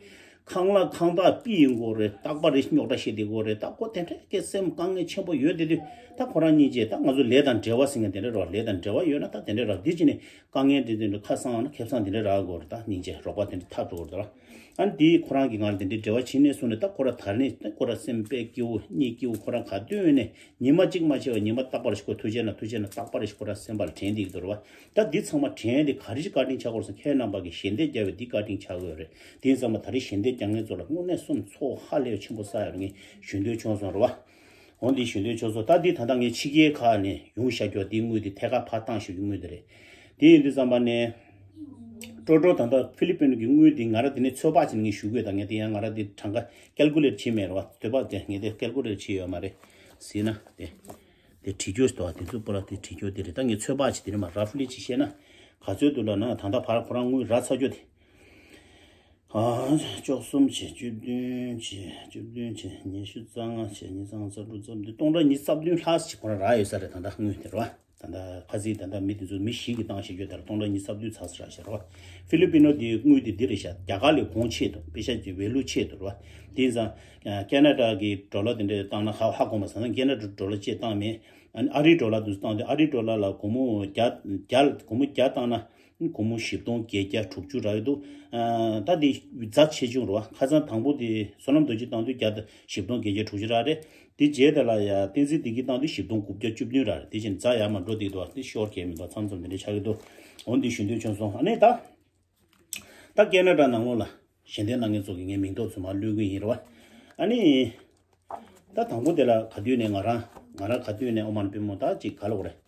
ཁང་གླ་ཁང་བདག་པི་ཡིན་དགོས་རེད། རྟག་པར་རེ་རྙོག་དྲ་བཤད་བསྡད་དགོས་རེད། ད་ཁོ་དེ་འདྲ་གི་སེམས་དཀའ་ངལ་ཆེན་པོ་ཡོད་དེ་དུས་ད་ཁོ་རང་གཉིས་ཀྱིས་ད་ང་ཚོ་ལས་དང་འབྲེལ་བ་ཟེར་མཁན་དེ་འདྲ་རེད་བ། ལས་དང་འབྲེལ་བ་ཡོད་ན་ད་དེ་འདྲ་རེད་བ། དེ་བྱས་ནས་དཀའ་ངལ་དེ་དེ་འདྲ་ཁ་སང་ན་ཁེ་བཟང་དེ་འདྲ་རག་དགོས་རེད། ད་སྙིང་རྗེ་རོགས་པ་དེ་འདྲ་ཐབས་འགྲོ་དགོས་རེད་ད། ཨ་ནི་དེ་ཁོ་རང་གིས་ང་ལ་དེ་འདྲའི་འབྲེལ་བ་བྱས་ནས་སོང་ནས་ད་ཁོ་རང་ད་རེས་ནས་ཁོ་རང་སེམས་དཔེ་སྐྱིད་པོ་གཉིད་སྐྱིད་པོ་ཁོ་རང་ག་དུས་ཡིན་ནས་ཉི་མ་གཅིག་མ་ཆད་པར་ཉི་མ་རྟག་པར་ཞིག་ཁོ་ཐུགས་རྗེ་ན་ཐུགས་རྗེ་ན་རྟག་པར་ཞིག་ཁོ་རང་སེམས་པ་ལ་དྲན་བསྡད་ཀྱི་འདུག་རེད་བ། ད་འདི་ཚང་མ་དྲན་དེ་ག་རེ་ཞིག་བཀའ་དྲིན་ཆགས་དགོས་རེད་ཟེར་ན། ཁྱེད་རྣམ་པ་གིས་ཞལ་འདེབས་རྒྱག་པའི་འདི་བཀའ་དྲིན་ཆགས་དགོས་རེད། དེ་ཡིན་ཙང་མ་ད་རེས་ཞལ་འདེབས་རྒྱག་མཁན་ཚོ་ལ་དངོས་གནས་སེམས་ཚོར་ཧ་ལས་པའི་ཆེན་པོ་བསགས་ཡོད་རེད། ངས་ཞུ་འདོད་བྱུང་སོང་རེད་བ། འོ་འདི་ཞུ་འདོད་བྱུང་སོང་། ད་འདི་ད་ལྟ་ངས་ཕྱི་རྒྱལ་ཁག་ནས་ཡོང་བཞག་རྒྱུ་འདི་དངུལ་འདི་ཐད་ཀར་ཕར་བཏང་བཞག་རྒྱུ་དངུལ་འདི་རེད། དེ་ཡིན་དུས་ཙམ་པ་ནས་ཀྲོ་ཀྲོ་ད་ལྟ་ཧྥི་ལི་པིན་གྱི་དངུལ་འདི་ང་རང་དེ་ནས་ཚོད་དཔག་བྱས་ནས་ངས་ཞུ་དགོས། ད་ངས་དེ་ཡང་ང་རང་དེ་གྲངས་ཀ་ཀལ་ཀུ་ལེ་ཊི་བྱས་མེད་རེད་བ། ཚོད་དཔག་དེ་ངས་དེ་ཀལ་ཀུ་ལེ་ཊི་བྱས་ཡོད་མ་རེད། ཟེར་ན་དེ་དེ་བྲིས་རྒྱུ་ཟེར་བ་དེ་ཚོ་པོ་ལ་དེ་བྲིས་རྒྱུ་དེ་རེད། ད་ངས་ཚོད་དཔག་བྱས་དེ་ནས་མ་ར་ཧྥི་ལི་ཅིག་བཤད་ན་ག་ཚོད་འདུག་ལབ་ན། ད་ལྟ་ཕར་ཁོ་རང་དངུལ་རག་ཚར་རྒྱུ་དེ། ཨ། བཅུ་གསུམ་བྱས། བཅུ་བདུན་བྱས། བཅུ་བདུན་བྱས། ཉི་ཤུ་རྩ་ལྔ་བྱས། ཉི་ཤུ་རྩ་གསུམ་རྩ་དྲུག་རྩ་བདུན། སྟོང་ཕྲག་ཉི་ཤུ་རྩ་བདུན་ལྷག་ཅིག་ཁོ་རང་རག་ཡོད་ས་རེད། ད་ལྟ་དངུལ་དེ་རེད་བ། ད་ལྟ་ཁ་སང་ད་ལྟ་མི་དེ་ཚོ་མི་བཞི་གིས་བཏང་བཞག་རྒྱུ་དེ་ལ་སྟོང་ཕྲག་ཉི་ཤུ་རྩ་བདུན་ཚར་ས་རག་བཞག་རེད་བ། ཧྥི་ལི་པིན་ནོ་དེའི་དངུལ་དེ་འདི་རེད་ཤག་རྒྱ་གར་ལས་གོང་ཆེ་འདུག་དཔེ་ཆ་དེ་ཝེ་ལུ་ཆེ་འདུག་རེད་བ། དེ་ཡིན་ཙང་ཁེ་ན་ཌ་གི་ཌོ་ལར་དེ་འདྲ་བཏང་ན་ཧ་ཧ་གོ་མ་སོང་ན། ཁེ་ན་ཌ་ཌོ་ལར་ཅིག་བཏང་མེད། ཨ་ནི་ཨ་རིའི་ཌོ་ལར་དེ་ཚོ་བཏང་དུས་ཨ་རིའི་ཌོ་ལར་ལ་སྒོར་མོ་བརྒྱ་བརྒྱ་སྒོར་མོ་བརྒྱ་བཏང་ན། སྒོར་མོ་བཞི་སྟོང་བརྒྱད་བརྒྱ་དྲུག་ཅུ་རག་གི་འདུག་ཨ། ད་དེ་རྫ་ཆེ་ཆུང་རེད་བ། ཁ་སང་དང་པོ་དེ་བསོད་ནམས་རྡོ་རྗེ་བཏང་དུས་བརྒྱ་དང་བཞི་སྟོང་བརྒྱད་བརྒྱ་དྲུག་ཅུ་རག་རེད། དེ་རྗེས་དེ་ལ་ཡ་བསྟན་འཛིན་བདེ་སྐྱིད་བཏང་དུས་བཞི་སྟོང་དགུ་བརྒྱ་བཅུ་བདུན་རག་རེད། དེ་བཞིན་རྫ་ཡར་མར་འགྲོ་བསྡད་འདུག་བ། དེ་ཤོར་གས་མི་འདུག་མཚམས་མཚམས་དེ་འདྲ་ཆགས་ཀྱི་འདུག་འོ་འདི་ཞུ་འདོད་བྱུང་སོང་། ཨ་ནི་ད། ད་ཁེ་ན་ཌ་ནང་ལོགས་ལ་ཞལ་འདེབས་གནང་མཁན་ཚོ་གི་ངའི་མིང་ཐོ་ཚོ་མར་བླུག་གི་ཡིན་རེད་བ། ཨ་ནི། ད་དང་པོ་དེ་ལ་ག་དུས་ནས་ང་རང་ང་རང་ག་དུས་ནས་ཨོ་མ་ན་པད་མོ་ད་ཅིག་ག་ལབ་དགོས་རེད།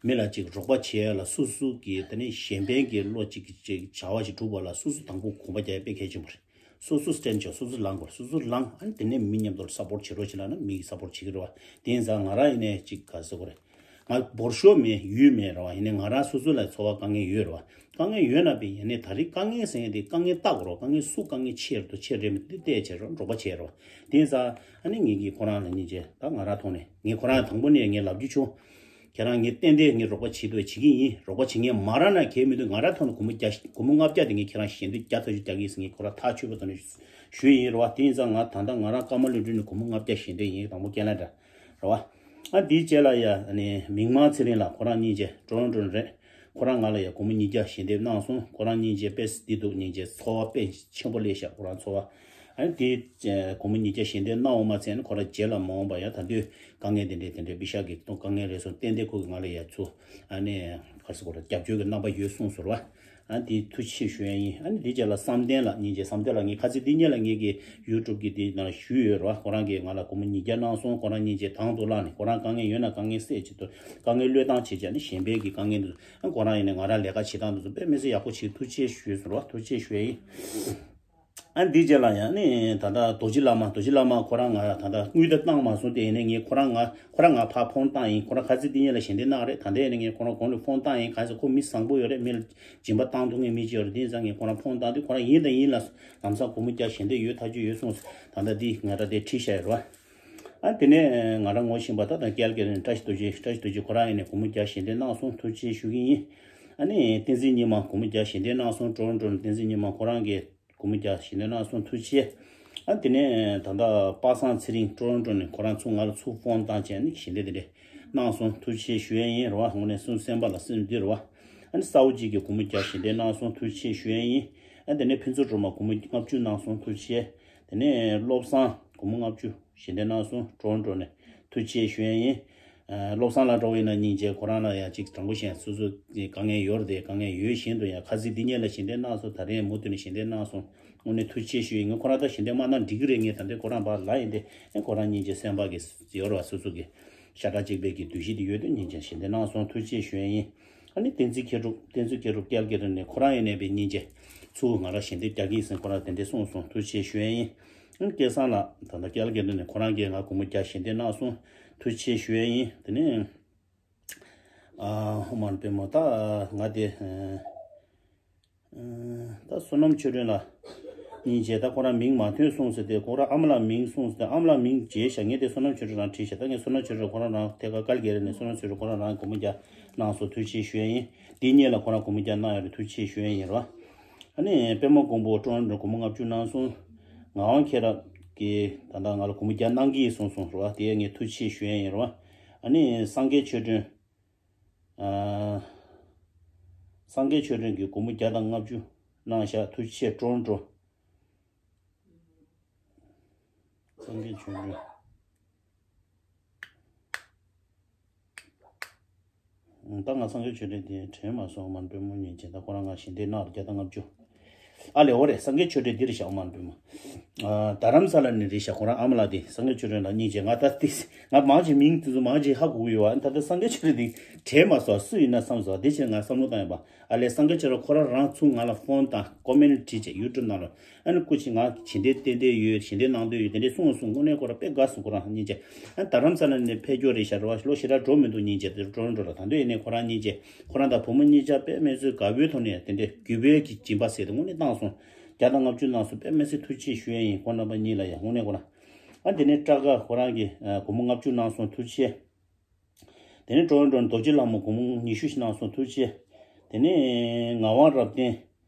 མི་ལ་ཅིག་རོགས་པ་བྱེད་ཡ་ལ་སོ་སོ་གི་དེ་ནས་གཞན་ཕན་གྱི་བློ་ཅིག་ཅིག་བྱ་བ་ཞིག་སྒྲུབ་པ་ལ་སོ་སོ་དང་པོ་གོམ་པ་རྒྱག་ཡ་དཔེ་གལ་ཆེན་པོ་རེད། སོ་སོ་སི་ཊེན་ཌི་བྱས་སོ་སོ་ལངས་དགོས། སོ་སོ་ལངས། ཨ་ནི་དེ་ནས་མི་མཉམ་དུ་སཔོར་ཊི་བྱེད་རོགས་བྱེད་ལབ་ན་མི་གིས་སཔོར་ཊི་བྱེད་ཀྱི་རེད་བ། དེ་ཡིན་ཙང་ང་རང་ཡིན་ནའི་ཅིག་ག་ཟེར་དགོས་རེད། ང་སྦོར་ཤོག་མེད་ཡུལ་མེད་རེད་བ། ཡིན་ནའི་ང་རང་སོ་སོ་ལ་འཚོ་བ་དཀའ་ངལ་ཡོད་རེད་བ། དཀའ་ངལ་ཡོད་ན་པས་ཡིན་ནའི་ད་རེས་དཀའ་ངལ་ཟེར་མཁན་དེ་དཀའ་ངལ་བལྟ་དགོས་རེད་བ། དཀའ་ངལ་སུ་དཀའ་ངལ་ཆེ་རེད་འདུག་ཆེ་རེད་མེད་འདི་བལྟས་བྱས་རོགས་འགྲོགས་པ་བྱས་རེད་བ། དེ་ཡིན་ཙང་ཨ་ནི་ངེད་ཀྱིས་ཁོ་རང་ལ་སྙིང་རྗེ་ད་ང་རང་ཐོག་ནས་ངས་ཁོ་རང་དང་པོ་ནས་ངས་ལབ་རྒྱུ་བྱུང་། ཁྱེད་རང་ངས་ཏན་ཏན་ངས་རོགས་པ་བྱེད་འདོད་བྱེད་ཀྱི་ཡིན། རོགས་པ་བྱེད་མཁན་མ་རག་ན་གལ་མི་འདུག་ང་རང་ཐོག་ནས་སྒོར་མོ་བརྒྱ་སྒོར་མོ་ལྔ་བརྒྱ་དེ་ངས་ཁྱེད་རང་ཞལ་འདེབས་རྒྱག་ཐག་ཆོད་རྒྱག་གི་ཡིན་ཟེར་ངས་ཁོ་རང་ཐག་ཆོད་པོ་ཐོག་ནས་ཞུས་ཡིན་རེད་བ། དེ་ཡིན་ཙང་ང་ད་ལྟ་ང་རང་ཀ་མ་ལོ་འདྲི་ནས་སྒོར་མོ་ལྔ་བརྒྱ་ཞལ་འདེབས་ཡིན། དང་པོ་ཁེ་ན་ཌ་རེད་བ། ཨ་དེའི་རྗེས་ལ་ཡ་ཨ་ནི་མིག་དམར་ཚེ་རིང་ལགས་ཁོ་རང་སྙིང་རྗེ་ཊོ་རོན་ཊོ་ནས་རེད། ཁོ་རང་ང་ལ་ཡ་སྒོར་མོ་ཉིས་བརྒྱ་ཞལ་འདེབས་གནང་སོང་། ཁོ་རང་སྙིང་རྗེ་དཔེ་འདི་འདུག་སྙིང་རྗེ་ཚོར་བ་དཔེ་ཆེན་པོ་སླེབས་ཤག་ཁོ་རང་ཚོར་བ། ཨ་ནི་དེ་སྒོར་མོ་ཉིས་བརྒྱ་ཞལ་འདེབས་གནང་འོང་མ་ཚད་ནི་ཁོ་རང་རྗེས་ལ་མ་འོངས་པ་ཡ་ད་དུས་དཀའ་ངལ་དེ་འདྲས་དེ་འདྲས་པི་ཤག་གི་དཀའ་ངལ་རེད་སོང་། ཏན་ཏན་ཁོ་གིས་ང་ལ་ཡ་ཚུར་ཨ་ནི་ག་རེ་ཟེར་དགོས་རེད། རྒྱབ་སྐྱོར་གྱི་རྣམ་པ་ཡོད་གསུངས་སོང་རེད་བ། ཨ་ནི་དེ་ཐུགས་རྗེ་ཆེ་ཞུ་ཡ་ཡིན། ཨ་ནི་དེ་རྗེས་ལ་བསམ་གཏན་ལགས་སྙིང་རྗེ་བསམ་གཏན་ལགས་ངས་ཁ་སང་འདི་གཉིས་ལ་ངེད་ཀྱི་ཡུ་ཊུབ་ཀྱི་དེ་ནང་ཞུས་ཡོད་རེད་བ། ཁོ་རང་གིས་ང་ལ་སྒོར་མོ་ཉིས་བརྒྱ་གནང་སོང་། ཁོ་རང་སྙིང་རྗེ་དང་དུ་བླངས་ནས་ཁོ་རང་དཀའ་ངལ་ཡོད་ན་དཀའ་ངལ་སེལ་ཆེད་དུ་དཀའ་ངལ་བློས་བཏང་བྱེད་བྱས་ནས་གཞན་ཕན་གྱི་དཀའ་ངལ་འདུག་ཨ་ཁོ་རང་ཡིན་ནའི་ང་རང་ལས་ཀ་བྱེད་སྟངས་འདི་ཚོ་དཔེ་མི་སྲིད་ཡག་པོ་བྱེད། ཐུགས་རྗེ་ཆེ་ཞུས་སོང་རོ། ཐུགས་རྗེ་ཆེ་ཞུ་ཡ་ཡིན། ཨ་འདི་རྗེས་ལ་ཡང་ནི་ད་ལྟ་རྡོ་རྗེ་བླ་མ། རྡོ་རྗེ་བླ་མ་ཁོ་རང་ང་ད་ལྟ་དངུལ་ད་བཏང་མ་སོང་། དེ་ཡིན་ནའི་ངས་ཁོ་རང་ང་ཁོ་རང་ང་ཕར་ཕོན་བཏང་ཡིན། ཁོ་རང་ཁ་ཚིག་འདི་གཉིས་ལ་ཞལ་འདེབས་གནང་རེད། ད་ལྟ་ཡིན་ནའི་ངས་ཁོ་རང་གོང་ལ་ཕོན་བཏང་ཡིན། གང་ཟེར་ཁོ་མི་བཟང་པོ་ཡོད་རེད། མི་ལ་སྦྱིན་པ་བཏང་ཐུབ་མཁན་མི་གཅིག་ཡོད་རེད། དེ་ཡིན་ཙང་ངས་ཁོ་རང་ཕོན་བཏང་དུས་ཁོ་རང་ཡིན་དང་ཡིན་ལ་ལམ་སང་སྒོར་མོ་བརྒྱ་ཞལ་འདེབས་ཡོད་ཐག་ཆོད་ཡོད་གསུངས། ད་ལྟ་འདི་ང་རང་དེ་ཁྲིད་བཞག་ཡོད་རེད་བ། ཨ་དེ་ནས་ང་རང་ངོ་ཤེས་པ་ད་ལྟ་ཀལ་ཀེ་རི་ནས་བཀྲ་ཤིས་རྡོ་རྗེ། བཀྲ་ཤིས་རྡོ་རྗེ་ཁོ་རང་ཡིན་ནས་སྒོར་མོ་བརྒྱ་ཞལ་འདེབས་གནང་སོང་། ཐུགས་རྗེ་ཆེ་ཞུ་གི་ཡིན། ཨ་ནི་བསྟན་འཛིན་ཉི་མ་སྒོར་མོ་བརྒྱ་ཞལ་འདེབས་གནང་སོང་། ཀྲོ་རོན་ཀྲོ་ནས་བསྟན་འཛིན་ཉི་མ་ཁོ་རང་གིས་སྒོར་མོ་བརྒྱ་ཞལ་འདེབས་གནང་སོང་། ཐུགས་རྗེ་ཆེ། ཨ་དེ་ནས་ད་ལྟ་པ་སངས་ཚེ་རིང་ཀྲོ་རོན་ཀྲོ་ནས་ཁོ་རང་ཚུར་ང་ལ་ཚུར་ཕོན་བཏང་བྱས་ནས་ཞལ་འདེབས་དེ་འདྲས་གནང་སོང་། ཐུགས་རྗེ་ཆེ་ཞུ་ཡས་ཡིན་རེད་བ། དངོས་གནས་སེམས་སེམས་པ་ལ་སེམས་བདེ་རེད་བ། ཨ་ནི་ས་འོ་གཅིག་གིས་སྒོར་མོ་བརྒྱ་ཞལ་འདེབས་གནང་སོང་། ཐུགས་རྗེ་ཆེ་ཞུ་ཡས་ཡིན། ཨ་དེ་ནས་ཕུན་ཚོགས་སྒྲོལ་མ་སྒོར་མོ་ལྔ་བཅུ་གནང་སོང་། ཐུགས་རྗེ་ཆེ། དེ་ནས་བློ་བཟང་སྒོར་མོ་ལྔ་བཅུ་ཞལ་འདེབས་གནང་སོང་། ཀྲོ་རོན་ཀྲོ་ནས། ཐུགས་རྗེ་ཆེ་ཞུ་ཡས་ཡིན། ཨ་བློ་བཟང་ལགས་འགྲོ་བ་ཡིན་ན་སྙིང་རྗེ། ཁོ་རང་ལ་ཡ་གཅིག་དྲང་པོ་བཤད་སོ་སོ་དཀའ་ངལ་ཡོད་རེད་དེ། དཀའ་ངལ་ཡོད་བཞིན་དུ་ཡང་ཁ་སང་འདི་གཉིས་ལ་ཞལ་འདེབས་གནང་སོང་། ད་རེས་མུ་མཐུད་ནས་ཞལ་འདེབས་གནང་སོང་། དངོས་གནས་ཐུགས་རྗེ་ཆེ་ཞུ་ཡིན། ངས་ཁོ་རང་ད་ཞལ་འདེབས་མ་གནང་འགྲིག་གི་རེད། ངས་ད་ལྟ་ཁོ་རང་ཕར་ལབ་ཡིན་ཏེ། ཨེ་ཁོ་རང་སྙིང་རྗེ་སེམས་པ་གི་ཡོད་རེད་བ། སོ་སོ་གི་ཤ་ཁྲག་གཅིག་པའི་གི་འདུ་ཤེས་དེ་ཡོད་དུས་སྙིང་རྗེ་ཞལ་འདེབས་གནང་སོང་། ཐུགས་རྗེ་ཆེ་ཞུ་ཡས་ཡིན། ཨ་ནི་བསྟན་འཛིན་མཁས་གྲུབ། བསྟན་འཛིན་མཁས་གྲུབ་ཀལ་ཀེ་རི་ནས་ཁོ་རང་ཡིན་ནའི་པའི་སྙིང་རྗེ། ཚུར་ང་རང་ཞལ་འདེབས་རྒྱག་གི་ཡིན་ཟེར་ཁོ་རང་དེ་འདྲས་གསུངས་སོང་། ཐུགས་རྗེ་ཆེ་ཞུ་ཡས་ཡིན། ཨ་ནི་སྐལ་བཟང་ལགས་ད་ལྟ་ཀལ་ཀེ་རི་ནས་ཁོ་རང་གིས་ང་སྒོར་མོ་བརྒྱ་ཞལ་འདེབས་གནང་སོང་། ཐུགས་རྗེ་ཆེ་ཞུ་ཡས་ཡིན། དེ་ནས་ཨ་ཧོ་མ་ན་པད་མོ་ད་ང་དེ་ཨ་ད་བསོད་ནམས་ཆོས་སྒྲོན་ལགས་སྙིང་རྗེ། ད་ཁོ་རང་མིང་མ་ཐོན་གསུངས་ཟེར་ཏེ། ཁོ་རང་ཨ་མ་ལགས་མིང་གསུངས་ཟེར་ཏེ། ཨ་མ་ལགས་མིང་བརྗེད་ཤག་ངས་དེ་བསོད་ནམས་ཆོས་སྒྲོན་རང་བྲིས་ཤག་ད་ངས་བསོད་ནམས་ཆོས་སྒྲོན་ཁོ་རང་རང་ཐད་ཀར་ཀལ་ཀེ་རི་ནས་བསོད་ནམས་ཆོས་སྒྲོན་ཁོ་རང་རང་སྒོར་མོ་བརྒྱ་གནང་སོང་། ཐུགས་རྗེ་ཆེ་ཞུ་ཡས་ཡིན། འདི་གཉིས་ལ་ཁོ་རང་སྒོར་མོ་བརྒྱ་གནང་ཡོད་རེད། ཐུགས་རྗེ་ཆེ་ཞུ་ཡས་ཡིན་རོ། ཨ་ནི་པད་མ་མགོན་པོ་ཀྲོ་རོན་ཀྲོ་ནས་སྒོར་མོ་ལྔ་བཅུ་གནང་སོང་། ངག་དབང་མཁྱེན་རབ་ཀྱིས་ད་ལྟ་ང་ལ་སྒོར་མོ་བརྒྱ་གནང་གི་ཡིན་གསུངས་སོང་རེད་བ། དེ་ངས་ཐུགས་རྗེ་ཆེ་ཞུ་ཡ་ཡིན་རེད་བ། ཨ་ནི་སངས་རྒྱས་ཆོས་སྒྲོན། ཨ། སངས་རྒྱས་ཆོས་སྒྲོན་གྱིས་སྒོར་མོ་བརྒྱ་དང་ལྔ་བཅུ་གནང་བཞག་ཐུགས་རྗེ་ཆེ། ཀྲོན་ཀྲོ། སངས་རྒྱས་ཆོས་སྒྲོན། ད་ང་སངས་རྒྱས་ཆོས་སྒྲོན་དེ་དྲན་མ་སོང་། མ་པུས་མོ་ཉིན་བྱེད་ད་ཁོ་རང་ང་ཞལ་འདེབས་གནང་རོགས་བརྒྱ་དང་ལྔ་བཅུ། ཨ་ལས་འོ་རེད། སངས་རྒྱས་ཆོས་སྒྲོན་འདི་རེད་བཞག་མ་པུས་མོ། ཨ། རྡ་རམ་ས་ལ་ནས་རེད་བཞག་ཁོ་རང་ཨ་མ་ལགས་དེ་སངས་རྒྱས་ཆོས་སྒྲོན་ལགས་སྙིང་རྗེ། ང་ད་དེ་ང་མང་ཆེ་མིང་དེ་ཚོ་མང་ཆེ་ཧ་གོ་གི་ཡོད་བ། ད་ལྟ་སངས་རྒྱས་ཆོས་སྒྲོན་དེ་དྲན་མ་སོང་། སུ་ཡིན་ན་བསམ་སོང་། དེ་ཕྱིར་ང་བསམ་བློ་བཏང་ཡོད་པ། ཨ་ལས་སངས་རྒྱས་ཆོས་སྒྲོན་ཁོ་རང་རང་ཚུར་ང་ལ་ཕོན་བཏང་ཀོ་མེན་བྲིས་བྱས་ཡུ་ཊུབ་ནང་ལ། ཨ་ནི་སྐུ་མཁྱེན་ང་ཞལ་འདེབས་ཏན་ཏན་ཡོད། ཞལ་འདེབས་གནང་འདོད་ཡོད། དེ་འདྲས་གསུངས་སོང་། དངོས་གནས་ཁོ་རང་དཔེ་དགའ་སོང་ཁོ་རང་སྙིང་རྗེ། ཨ་ནི་རྡ་རམ་ས་ལ་ནས་ཕེབས་རྒྱུ་རེད་ཤག་རེད་བ། ལོ་ཞེ་དྲག་འགྲོ་མི་འདུག་སྙིང་རྗེ། དེ་ཀྲོན་ཀྲོ་ལ་ད་དུང་ཡིན་ནའི་ཁོ་རང་སྙིང་རྗེ། ཁོ་རང་དང་བུ་མོ་གཉིས་ཆ་དཔེ་མི་སྲིད་དགའ་པོའི་ཐོག་ནས་དེ་འདྲས་གུས་པའི་གི་སྦྱིན་པ་ཟེར་དེ་དངོས་གནས་བཏང་སོང་། བརྒྱ་དང་ལྔ་བཅུ་གནང་སོང་། དཔེ་མི་སྲིད་ཐུགས་རྗེ་ཆེ་ཞུ་ཡ་ཡིན། ཁོང་རྣམ་པ་གཉིས་ལ་ཡ་དངོས་གནས་ཁོ་རང་། ཨ་དེ་ནས་སྤྲག་དཀར་ཁོ་རང་གིས་ཨ་སྒོར་མོ་ལྔ་བཅུ་གནང་སོང་། ཐུགས་རྗེ་ཆེ། དེ་ནས་ཀྲོན་ཀྲོ་རྡོ་རྗེ་ལྷ་མོ་སྒོར་མོ་ཉི་ཤུ་ཞིག་གནང་སོང་། ཐུགས་རྗེ་ཆེ། དེ་ནས་ངག་དབང་རབ་བརྟན་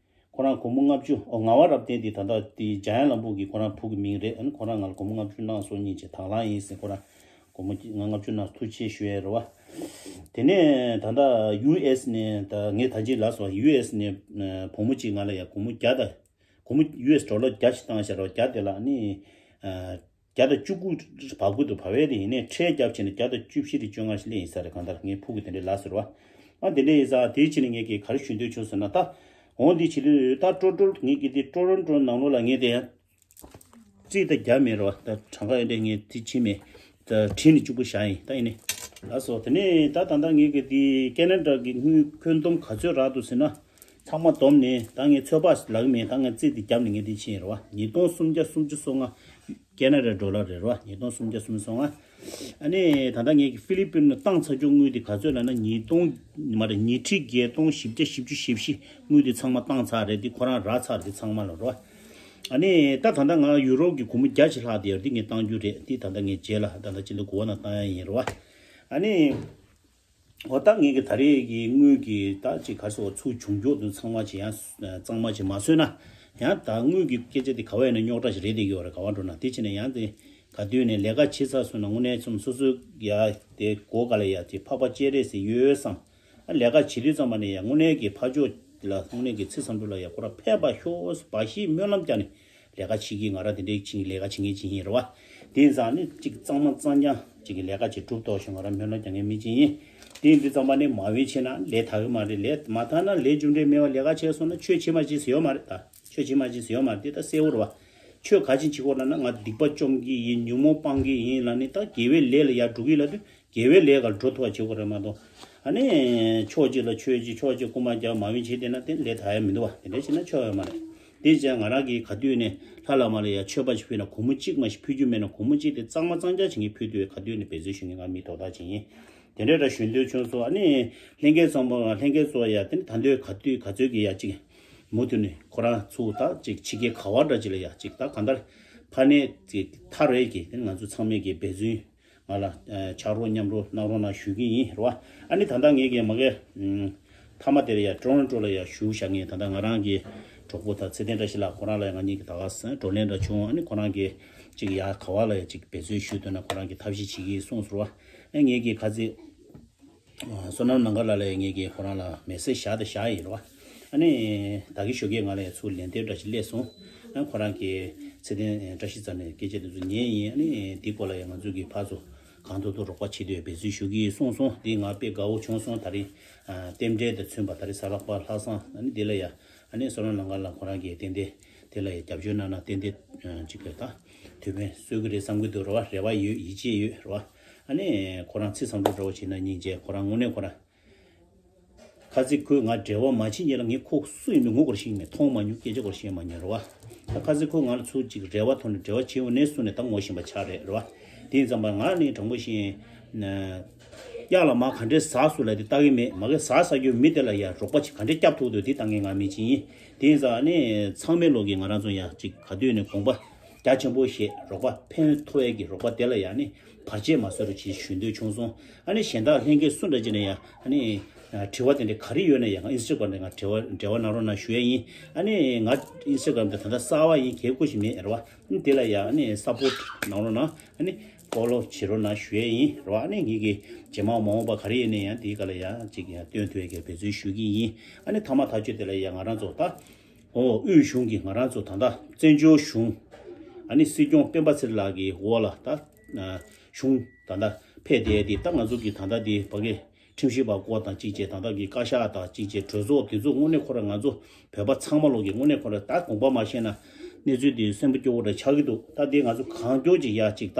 ཁོ་རང་སྒོར་མོ་ལྔ་བཅུ། ཨོ་ངག་དབང་རབ་བརྟན་དེ་ད་ལྟ་དེ་འཇམ་དབྱངས་ལྷུན་པོ་གི་ཁོ་རང་བུ་གི་མིང་རེད། ཨ་ནི་ཁོ་རང་ང་ལ་སྒོར་མོ་ལྔ་བཅུ་གནང་སོང་། སྙིང་རྗེ། དང་བླངས་ཡིན་ཟེར། ཁོ་རང་སྒོར་མོ་ལྔ་བཅུ་གནང་སོང་། ཐུགས་རྗེ་ཆེ་ཞུ་ཡ་རེད་བ། དེ་ནས་ད་ལྟ་ཡུ་ཨེས་ནས་ད་ངས་ད་ཅི་ལབ་སོང་། ཡུ་ཨེས་ནས་བུ་མོ་གཅིག་ང་ལ་ཡ་སྒོར་མོ་བརྒྱ་དང་སྒོར་མོ་ཡུ་ཨེས་ཌོ་ལར་བརྒྱ་ཞིག་བཏང་བཞག་རོགས། བརྒྱ་དེ་ལ་ནི་ཨ་བརྒྱ་དང་བཅུ་དགུ་བབས་ཀྱི་འདུག་བབས་པ་དེ་ཡིན་ནའི་ཁྲལ་བརྒྱབ་བྱས་ནས་བརྒྱ་དང་བཅུ་བཞི་རེ་བཅོ་ལྔ་ཞིག་སླེབས་ཡིན་ས་རེད། གང་ལྟར་ངའི་ཕུག་གི་དེ་འདྲའི་ལབ་ཟེར་བ། ཨ་དེ་འདྲ་ཡིན་ཙང་དེའི་ཕྱིར་ནས་ངས་ཀྱིས་ག་རེ་ཞུ་འདོད་བྱུང་ཟེར་ན། ད་འོང་འདི་བྱེད་དུས་ད་ཀྲོ་ཀྲོ་ངས་ཀྱིས་དེ་ཀྲོ་རོན་ཀྲོ་ནང་ལོགས་ལ་ངས་དེ་ཡང་རྩིས་ད་བརྒྱབ་མེད་རེད་བ། ད་གྲངས་ཀ་ཡོད་འདྲ་ངས་དེ་བྱེད་མེད། ད་བྲིས་ནས་གཅིག་པུ་བཞག་ཡིན། ད་ཡིན་ནའི་ལགས་སོ། དེ་ནས་ད་ད་ལྟ་ངས་ཀྱིས་དེ་ཀེ་ན་ཌ་གི་དངུལ་ཁྱོན་བསྡོམས་ག་ཚོད་རག་འདུག་ཟེར་ན། ཚང་མ་བསྡོམས་ནས་ད་ངས་ཚོད་དཔག་ལབ་ཀྱི་མེད། ད་ངས་རྩིས་དེ་བརྒྱབ་ནས་ངས་དེ་ཕྱིན་ཡིན་རེད་བ། ཉིས་སྟོང་སུམ་བརྒྱ་སུམ་ཅུ་སོ་ལྔ། ཀེ་ན་ཌ་ཌོ་ལར་རེད་བ། ཉིས་སྟོང་སུམ་བརྒྱ་སུམ་ཅུ་སོ་ལྔ། ཨ་ནི་ད་ལྟ་ངས་ཀྱི་ཧྥི་ལི་པིན་ནས་བཏང་ཚར་རྒྱུ་དངུལ་དེ་ག་ཚོད་ལབ་ན། ཉིས་སྟོང་མ་རེད། ཉིས་ཁྲི་བརྒྱད་སྟོང་བཞི་བརྒྱ་བཞི་བཅུ་ཞེ་བཞི་དངུལ་དེ་ཚང་མ་བཏང་ཚར་རེད། དེ་ཁོ་རང་རག་ཚར་རེད། དེ་ཚང་མ་ལ་རེད་བ། ཨ་ནི་ད་ད་ལྟ་ང་ཡུ་རོབ་ཀྱི་སྒོར་མོ་བརྒྱ་ཅིག་ལྷག་དེ་ཡོད་རེད། དེ་ངས་བཏང་རྒྱུ་རེད། དེ་ད་ལྟ་ངས་རྗེས་ལ་ད་ལྟ་སྤྱི་ཟླ་དགུ་པ་ནང་བཏང་ཡ་ཡིན་རེད་བ། ཨ་ནི། འོ་ད་ངས་ཀྱི་ད་རེས་ཀྱི་དངུལ་གྱི་ད་ཅིག་ག་རེ་ཟེར་བ། ཚུར་བྱུང་རྒྱུ་དེ་ཚང་མ་ཅིག་ཡང་གཙང་མ་ཅིག་མ་བཟོས་ན། ཡང་ད་དངུལ་གྱི་སྐད་ཆ་དེ་ག་བ་ཡིན་ན་རྙོག་དྲ་ཞིག་རེད་བསྡད་ཀྱི་ཡོད་རེད། ག་བ་འགྲོ་ན། དེ་བྱས་ནས་ཡང་དེ་ག་དུས་ནས་ལས་ཀ་བྱེད་ཚར་སོང་ན་དངོས་གནས་ཚུམ་སོ་སོ་ཡ་དེ་སྒོ་ག་ལ་ཡ་དེ་ཕག་པ་སྤྱད་རེས་ཟེར་ཡོད་བསམ། ཨ་ལས་ཀ་བྱེད་དུས་ཙམ་པ་ནས་ཡ་དངོས་གནས་ཀྱི་ཕར་ཕྱོགས་ལ་དངོས་གནས་ཀྱི་ཚེ་བསམ་གྲུབ་ལ་ཡ་ཁོ་རང་ཕན་པ་ཤོག་འབའ་ཞིག་སྨོན་ལམ་བརྒྱབ་ནས། ལས་ཀ་བྱེད་ཀྱི། ང་རང་དེ་འདྲའི་ཅིག་ལས་ཀ་བྱེད་མཁན་ཅིག་ཡིན་རེད་བ། དེ་ཡིན་ཙང་ནི་ཅིག་གཙང་མ་གཙང་རྐྱང་ཅིག་གི་ལས་ཀ་ཅིག་སྒྲུབ་ཐུབ་ཤོག་ང་རང་སྨོན་ལམ་རྒྱག་མཁན་མི་ཅིག་ཡིན། དེ་ཡིན་དུས་ཙམ་པ་ནི་མ་འོས་བྱས་ན་ལས་དག་གི་མ་རེད། ལས་མ་དག་ན་ལས་རྒྱུ་འབྲས་མེད་པ་ལས་ཀ་བྱས་སོང་ན་ཆོས་བྱེད་མ་བྱེད་ཟེར་ཡོད་མ་རེད། ད་ཆོས་བྱེད་མ་བྱེད་ཟེར་ཡོད་མ་རེད། དེ་ད་གསལ་བོ་རེད་བ། ཆོས་ག་ཅིག་བྱེད་དགོས་ལབ་ན། ང་སྡིག་པ་བཅོམ་གྱི་ཡིན། ཉོན་མོངས་སྤང་གི་ཡིན་ལབ་ནི་ད་དགེ་བའི་ལས་ལ་ཡར་འགྲོ་གི་ཡིན་ལབ་དུས། དགེ་བའི་ལས་ཀར་འགྲོ་ཐུབ་པ་བྱེད་དགོས་རེད་མ་གཏོགས། ཨ་ནི་ཕྱོགས་གཅིག་ལ་ཆོས་གཅིག་ཕྱོགས་གཅིག་རྐུན་མ་རྒྱག་མ་འོས་བྱེད་བསྡད་ན་དེ་ལས་དག་ཡ་མི་འདུག་བ། དེ་འདྲ་བྱས་ན་ཆོག་ཡ་མ་རེད། དེ་བྱས་ང་རང་གིས་ག་དུས་ནས་ལྷ་བླ་མ་ལ་ཡ་མཆོད་པ་ཞིག་ཕུལ་ན་སྒོར་མོ་གཅིག་མ་ཞིག་ཕུལ་རྒྱུ་མེད་ན་སྒོར་མོ་གཅིག་དེ་གཙང་མ་གཙང་རྐྱང་བྱེད་མཁན་ཕུལ་དུས་ག་དུས་ནས་འབད་བརྩོན་ཞུ་མཁན་ང་མི་དོ་བདག་ཅིག་ཡིན། དེ་འདྲ་འདྲ་ཞུ་འདོད་བྱུང་སོང་། ཨ་ནི་ལྷན་རྒྱས་ཚང་མ་ལྷན་རྒྱས་ཚོ་ཡ་དེ་ནི་ད་འདོད་ག་དུས་ག་ཚོད་ཀྱི་ཡ་གཅིག་མུ་མཐུད་ནས་ཁོ་རང་ཚུར་ད་གཅིག་ཕྱི་རྒྱལ་ག་བ་འདྲ་ཅིག་ལ་ཡ་གཅིག་ད་གང་ལྟར་ཕ་ནས་ཅིག་ཐར་བའི་གི་དེ་ནི་ང་ཚོ་ཚང་མས་ཀྱི་འབད་བརྩོན། ང་ལ་ཨ་ཕྱག་རོགས་མཉམ་རོགས་གནང་རོགས་གནང་ཞུ་གི་ཡིན་རེད་བ། ཨ་ནི་ད་ལྟ་ངས་ཀྱི་མ་གི་ཨམ་མཐའ་མ་དེར་ཡ་ཀྲོན་ཀྲོ་ལ་ཡ་བཞུགས་བཞག་མཁན་ད་ལྟ་ང་རང་གི་གྲོགས་པོ་ད་ཚེ་བརྟན་བཀྲ་ཤིས་ལགས་ཁོ་རང་ལ་ཡ་ང་གཉིས་ཀྱི་ད་ག་སེ་བགྲོ་གླེང་འདྲ་བྱུང་། ཨ་ནི་ཁོ་རང་གིས་ཅིག་ཡ་ག་བ་ལ་ཡ་ཅིག་འབད་བརྩོན་ཞུས་འདོད་ན་ཁོ་རང་གིས་ཐབས་ཤེས་བྱེད་ཀྱི་ཡིན་གསུངས་སོང་བ། ཨ་ངས་ཀྱི་ཁ་ཚིག་བསོད་ནམས་ལང་ཀ་ལགས་ལ་ཡ་ངས་ཀྱི་ཁོ་རང་ལ་མེ་སེ་ཇི་བཞག་དང་བཞག་ཡིན་རེད་བ། ཨ་ནི་ད་གི་ཞོགས་ཀས་ང་ལ་ཡ་ཚུར་ལན་འདེབས་འདྲ་ཞིག་སླེབས་སོང་། ཨ་ཁོ་རང་གིས་ཚེ་བརྟན་བཀྲ་ཤིས་ཚང་ནས་སྐད་ཆ་དེ་ཚོ་ཉན་ཡིན། ཨ་ནི་འདི་སྐོར་ལ་ཡང་ང་ཚོ་གིས་ཕར་ཚུར་གང་ཐུབ་ཐུབ་རོགས་པ་བྱེད་འདོད་འབད་བརྩོན་ཞུ་གི་ཡིན་གསུངས་སོང་། འདི་ང་དཔེ་དགའ་བོ་བྱུང་སོང་། ད་རེས་རྟེན་འབྲེལ་དང་མཚོན་པ་ད་རེས་གཟའ་ལྷག་པ་ལྷག་བསམ་ཨ་ནི་འདི་ལ་ཡ་ཨ་ནི་བསོད་ནམས་ལང་ཀ་ལགས་ཁོ་རང་གིས་ཏན་ཏན་དེ་ལ་ཡ་རྒྱབ་སྐྱོར་གནང་ན་ཏན་ཏན་ཅིག་གི་ད་དུས་ཕན་གསོས་ཀྱི་རེད་བསམ་གྱི་འདུག་རེད་བ། རེ་བ་ཡོད། ཡིད་ཆེས་ཡོད་རེད་བ། ཨ་ནི་ཁོ་རང་ཚེ་བསམ་གྲུབ་འདྲ་བོ་བྱས་ན་སྙིང་རྗེ། ཁོ་རང་དངོས་གནས་ཁོ་རང་ཁ་ཚིག་ཁོས་ང་འབྲེལ་བ་མ་བྱེད་སྔོན་ལ་ངས་ཁོ་སུ་ཡིན་མིན་ངོ་སྐོར་ཤེས་མེད། མཐོང་མ་མྱོང་། སྐད་ཆ་སྐོར་ཤེས་མ་མྱོང་རེད་བ། ད་ཁ་ཚིག་ཁོས་ང་ལ་ཚུར་ཅིག་རེ་བ་ཐོག་ནས་འབྲེལ་བ་བྱས་ཡོང་ནས་སུ་ནས་ད་ངོ་ཤེས་པ་ཆགས་རེད་རེད་བ། དེ་ཡིན་ཙམ་པ་ང་ནི་དྲང་པོ་བཤད་ན། གཡག་ལ་མར་ག་འདྲས་ཟགས་སོང་ལབ་དེ་ལྟ་གི་མེད། མ་གི་ཟགས་ཟ་རྒྱུ་མི་དེ་ལ་ཡ་རོགས་པ་ཅིག་ག་འདྲས་སྐྱབས་ཐུབ་འདུག་དེ་ལྟ་མཁན་ང་མི་ཅིག་ཡིན། དེ་ཡིན་ཙང་ནི་ཚང་མའི་ལོག་གི་ང་རང་ཚོ་ཡ་ཅིག་ག་དུས་ནས་དགོངས་པ་རྒྱ་ཆེན་པོ་བཞེས། རོགས་པ་ཕན་ཐོགས་ཡས་ཀྱི་རོགས་པ་དེ་ལ་ཡ་ནི་བར་ཆད་མ་བཟོ་རོགས་བྱེད་ཞུ་འདོད་བྱུང་སོང་། ཨ་ནི་གཞན་དག་ལྷན་རྒྱས་སུ་འདྲ་བྱས་ན་ཡ་ཨ་ནི་ དྲི་བ་དེ་འདྲ་ག་རེ་ཡོད་ན་ཡང་ང་ཨིན་སི་ཊ་གྷ་རམ་དེ་ང་འབྲེལ་བ་འབྲེལ་བ་གནང་རོགས་གནང་ཞུ་ཡ་ཡིན། ཨ་ནི་ང་ཨིན་སི་ཊ་གྷ་རམ་དེ་ད་ལྟ་གསར་བ་ཡིན། གལ་ཁུ་ཞིག་མེད་རེད་བ། ཨ་ནི་དེ་ལ་ཡང་ཨ་ནི་སབ་པོར་ཊི་གནང་རོགས་གནང་། ཨ་ནི་ཕོ་ལོ་བྱེད་རོགས་གནང་ཞུ་ཡ་ཡིན་རེད་བ། ཨ་ནི་ངེད་ཀྱི་རྗེས་མ་མ་འོངས་པ་ག་རེ་ཡིན་ན་ཡང་དེའི་སྒང་ལ་ཡང་ཅིག་ཡང་སྟོན་ཐུབ་ཡ་གི་འབད་བརྩོན་ཞུ་གི་ཡིན། ཨ་ནི་མཐའ་མ་ཐག་གཅོད་དེ་ལ་ཡང་ང་རང་ཚོ་ད། ཨོ་དབུས་གཞུང་གིས་ང་རང་ཚོ་ད་ལྟ་བཙན་བྱོལ་གཞུང་ཨ་ནི་སྲིད་སྐྱོང་སྤེན་པ་ཚེ་རིང་ལགས་ཀྱི་འོག་ལ་ད་གཞུང་ད་ལྟ་ཕེབས་བསྡད་དེ། ད་ང་ཚོ་གི་ད་ལྟ་དེ་ཕ་གི་ཁྲིམས་ཞིབ་པ་སྐོར་དང་གཅིག་བྱས། ད་ལྟ་གི་བཀའ་ཤག་དང་གཅིག་བྱས། གྲོས་ཚོགས་དེ་ཚོ་དངོས་གནས་ཁོ་རང་ང་ཚོ་བོད་པ་ཚང་མ་ལོག་གི་དངོས་གནས་ཁོ་རང་ད་དགོངས་པ་མ་བཞེས་ན་གནས་ཚུལ་དེ་སེམས་པ་སྐྱོ་བོ་འདྲ་ཆགས་ཀྱི་འདུག་ད་དེ་ང་ཚོ་གང་མགྱོགས་ཅིག་ཡ་ཅིག་ད་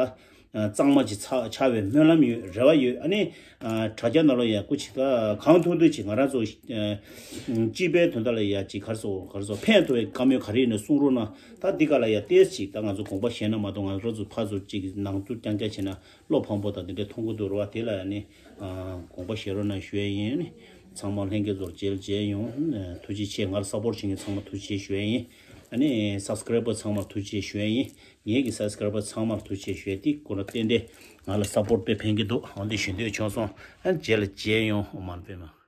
གཙང་མ་ཅིག་ཆགས་ཆགས་པའི་སྨོན་ལམ་ཡོད། རེ་བ་ཡོད། ཨ་ནི་དྲ་རྒྱ་ནང་ལ་ཡ་སྐུ་ཅིག་ད་གང་ཐུབ་ཐུབ་ཅིག་ང་རང་ཚོ་སྤྱི་པའི་དོན་དག་ལ་ཡ་ཅིག་ག་རེ་ཟེར་ག་རེ་ཟེར་ཕན་ཐོགས་པའི་བཀའ་མོལ་ག་རེ་ཡིན་ན་གསུང་རོགས་གནང་། ད་འདི་ག་ལ་ཡ་ཏོག་ཙམ་ཅིག་ད་ང་ཚོ་དགོངས་པ་བཞེས་ན་མ་གཏོགས་ང་རང་ཚོ་ཕར་ཚུར་ཅིག་ནང་བསྡུར་རྐྱང་རྐྱང་བྱས་ན་བློ་ཕམ་པོ་དང་དེ་འདྲ་མཐོང་གི་འདུག་རེད་བ། དེ་ལ་ཡ་ནི་དགོངས་པ་བཞེས་རོགས་གནང་ཞུ་ཡ་ཡིན། ཨ་ནི་ཚང་མ་ལྷན་རྒྱས་ཚོར་མཇལ་མཇལ་ཡོང་། ཐུགས་རྗེ་ཆེ། ང་ལ་སབ་པོར་ཊི་བྱེད་མཁན་ཚང་མ་ཐུགས་རྗེ་ཆེ་ཞུ་ཡ་ཡིན། ཨ་ནི་སབ་སི་ཀ་རའི་བར་ཚང་མར་ཐུགས་རྗེ་ཆེ་ཞུ་ཡ་ཡིན། ངེད་ཀྱི་སབ་སི་ཀ་རའི་བར་ཚང་མར་ཐུགས་རྗེ་ཆེ་ཞུ་ཡ་དེ་ཁོ་རང་ཏན་ཏན་ང་ལ་སབ་པོར་ཊི་དཔེ་ཕན་གྱི་འདུག་འོ་འདི་ཞུ་འདོད་བྱུང་སོང་། ཨ་ནི་རྗེས་ལ་མཇལ་ཡོང་། ཨོཾ་མ་ཎི་པདྨེ།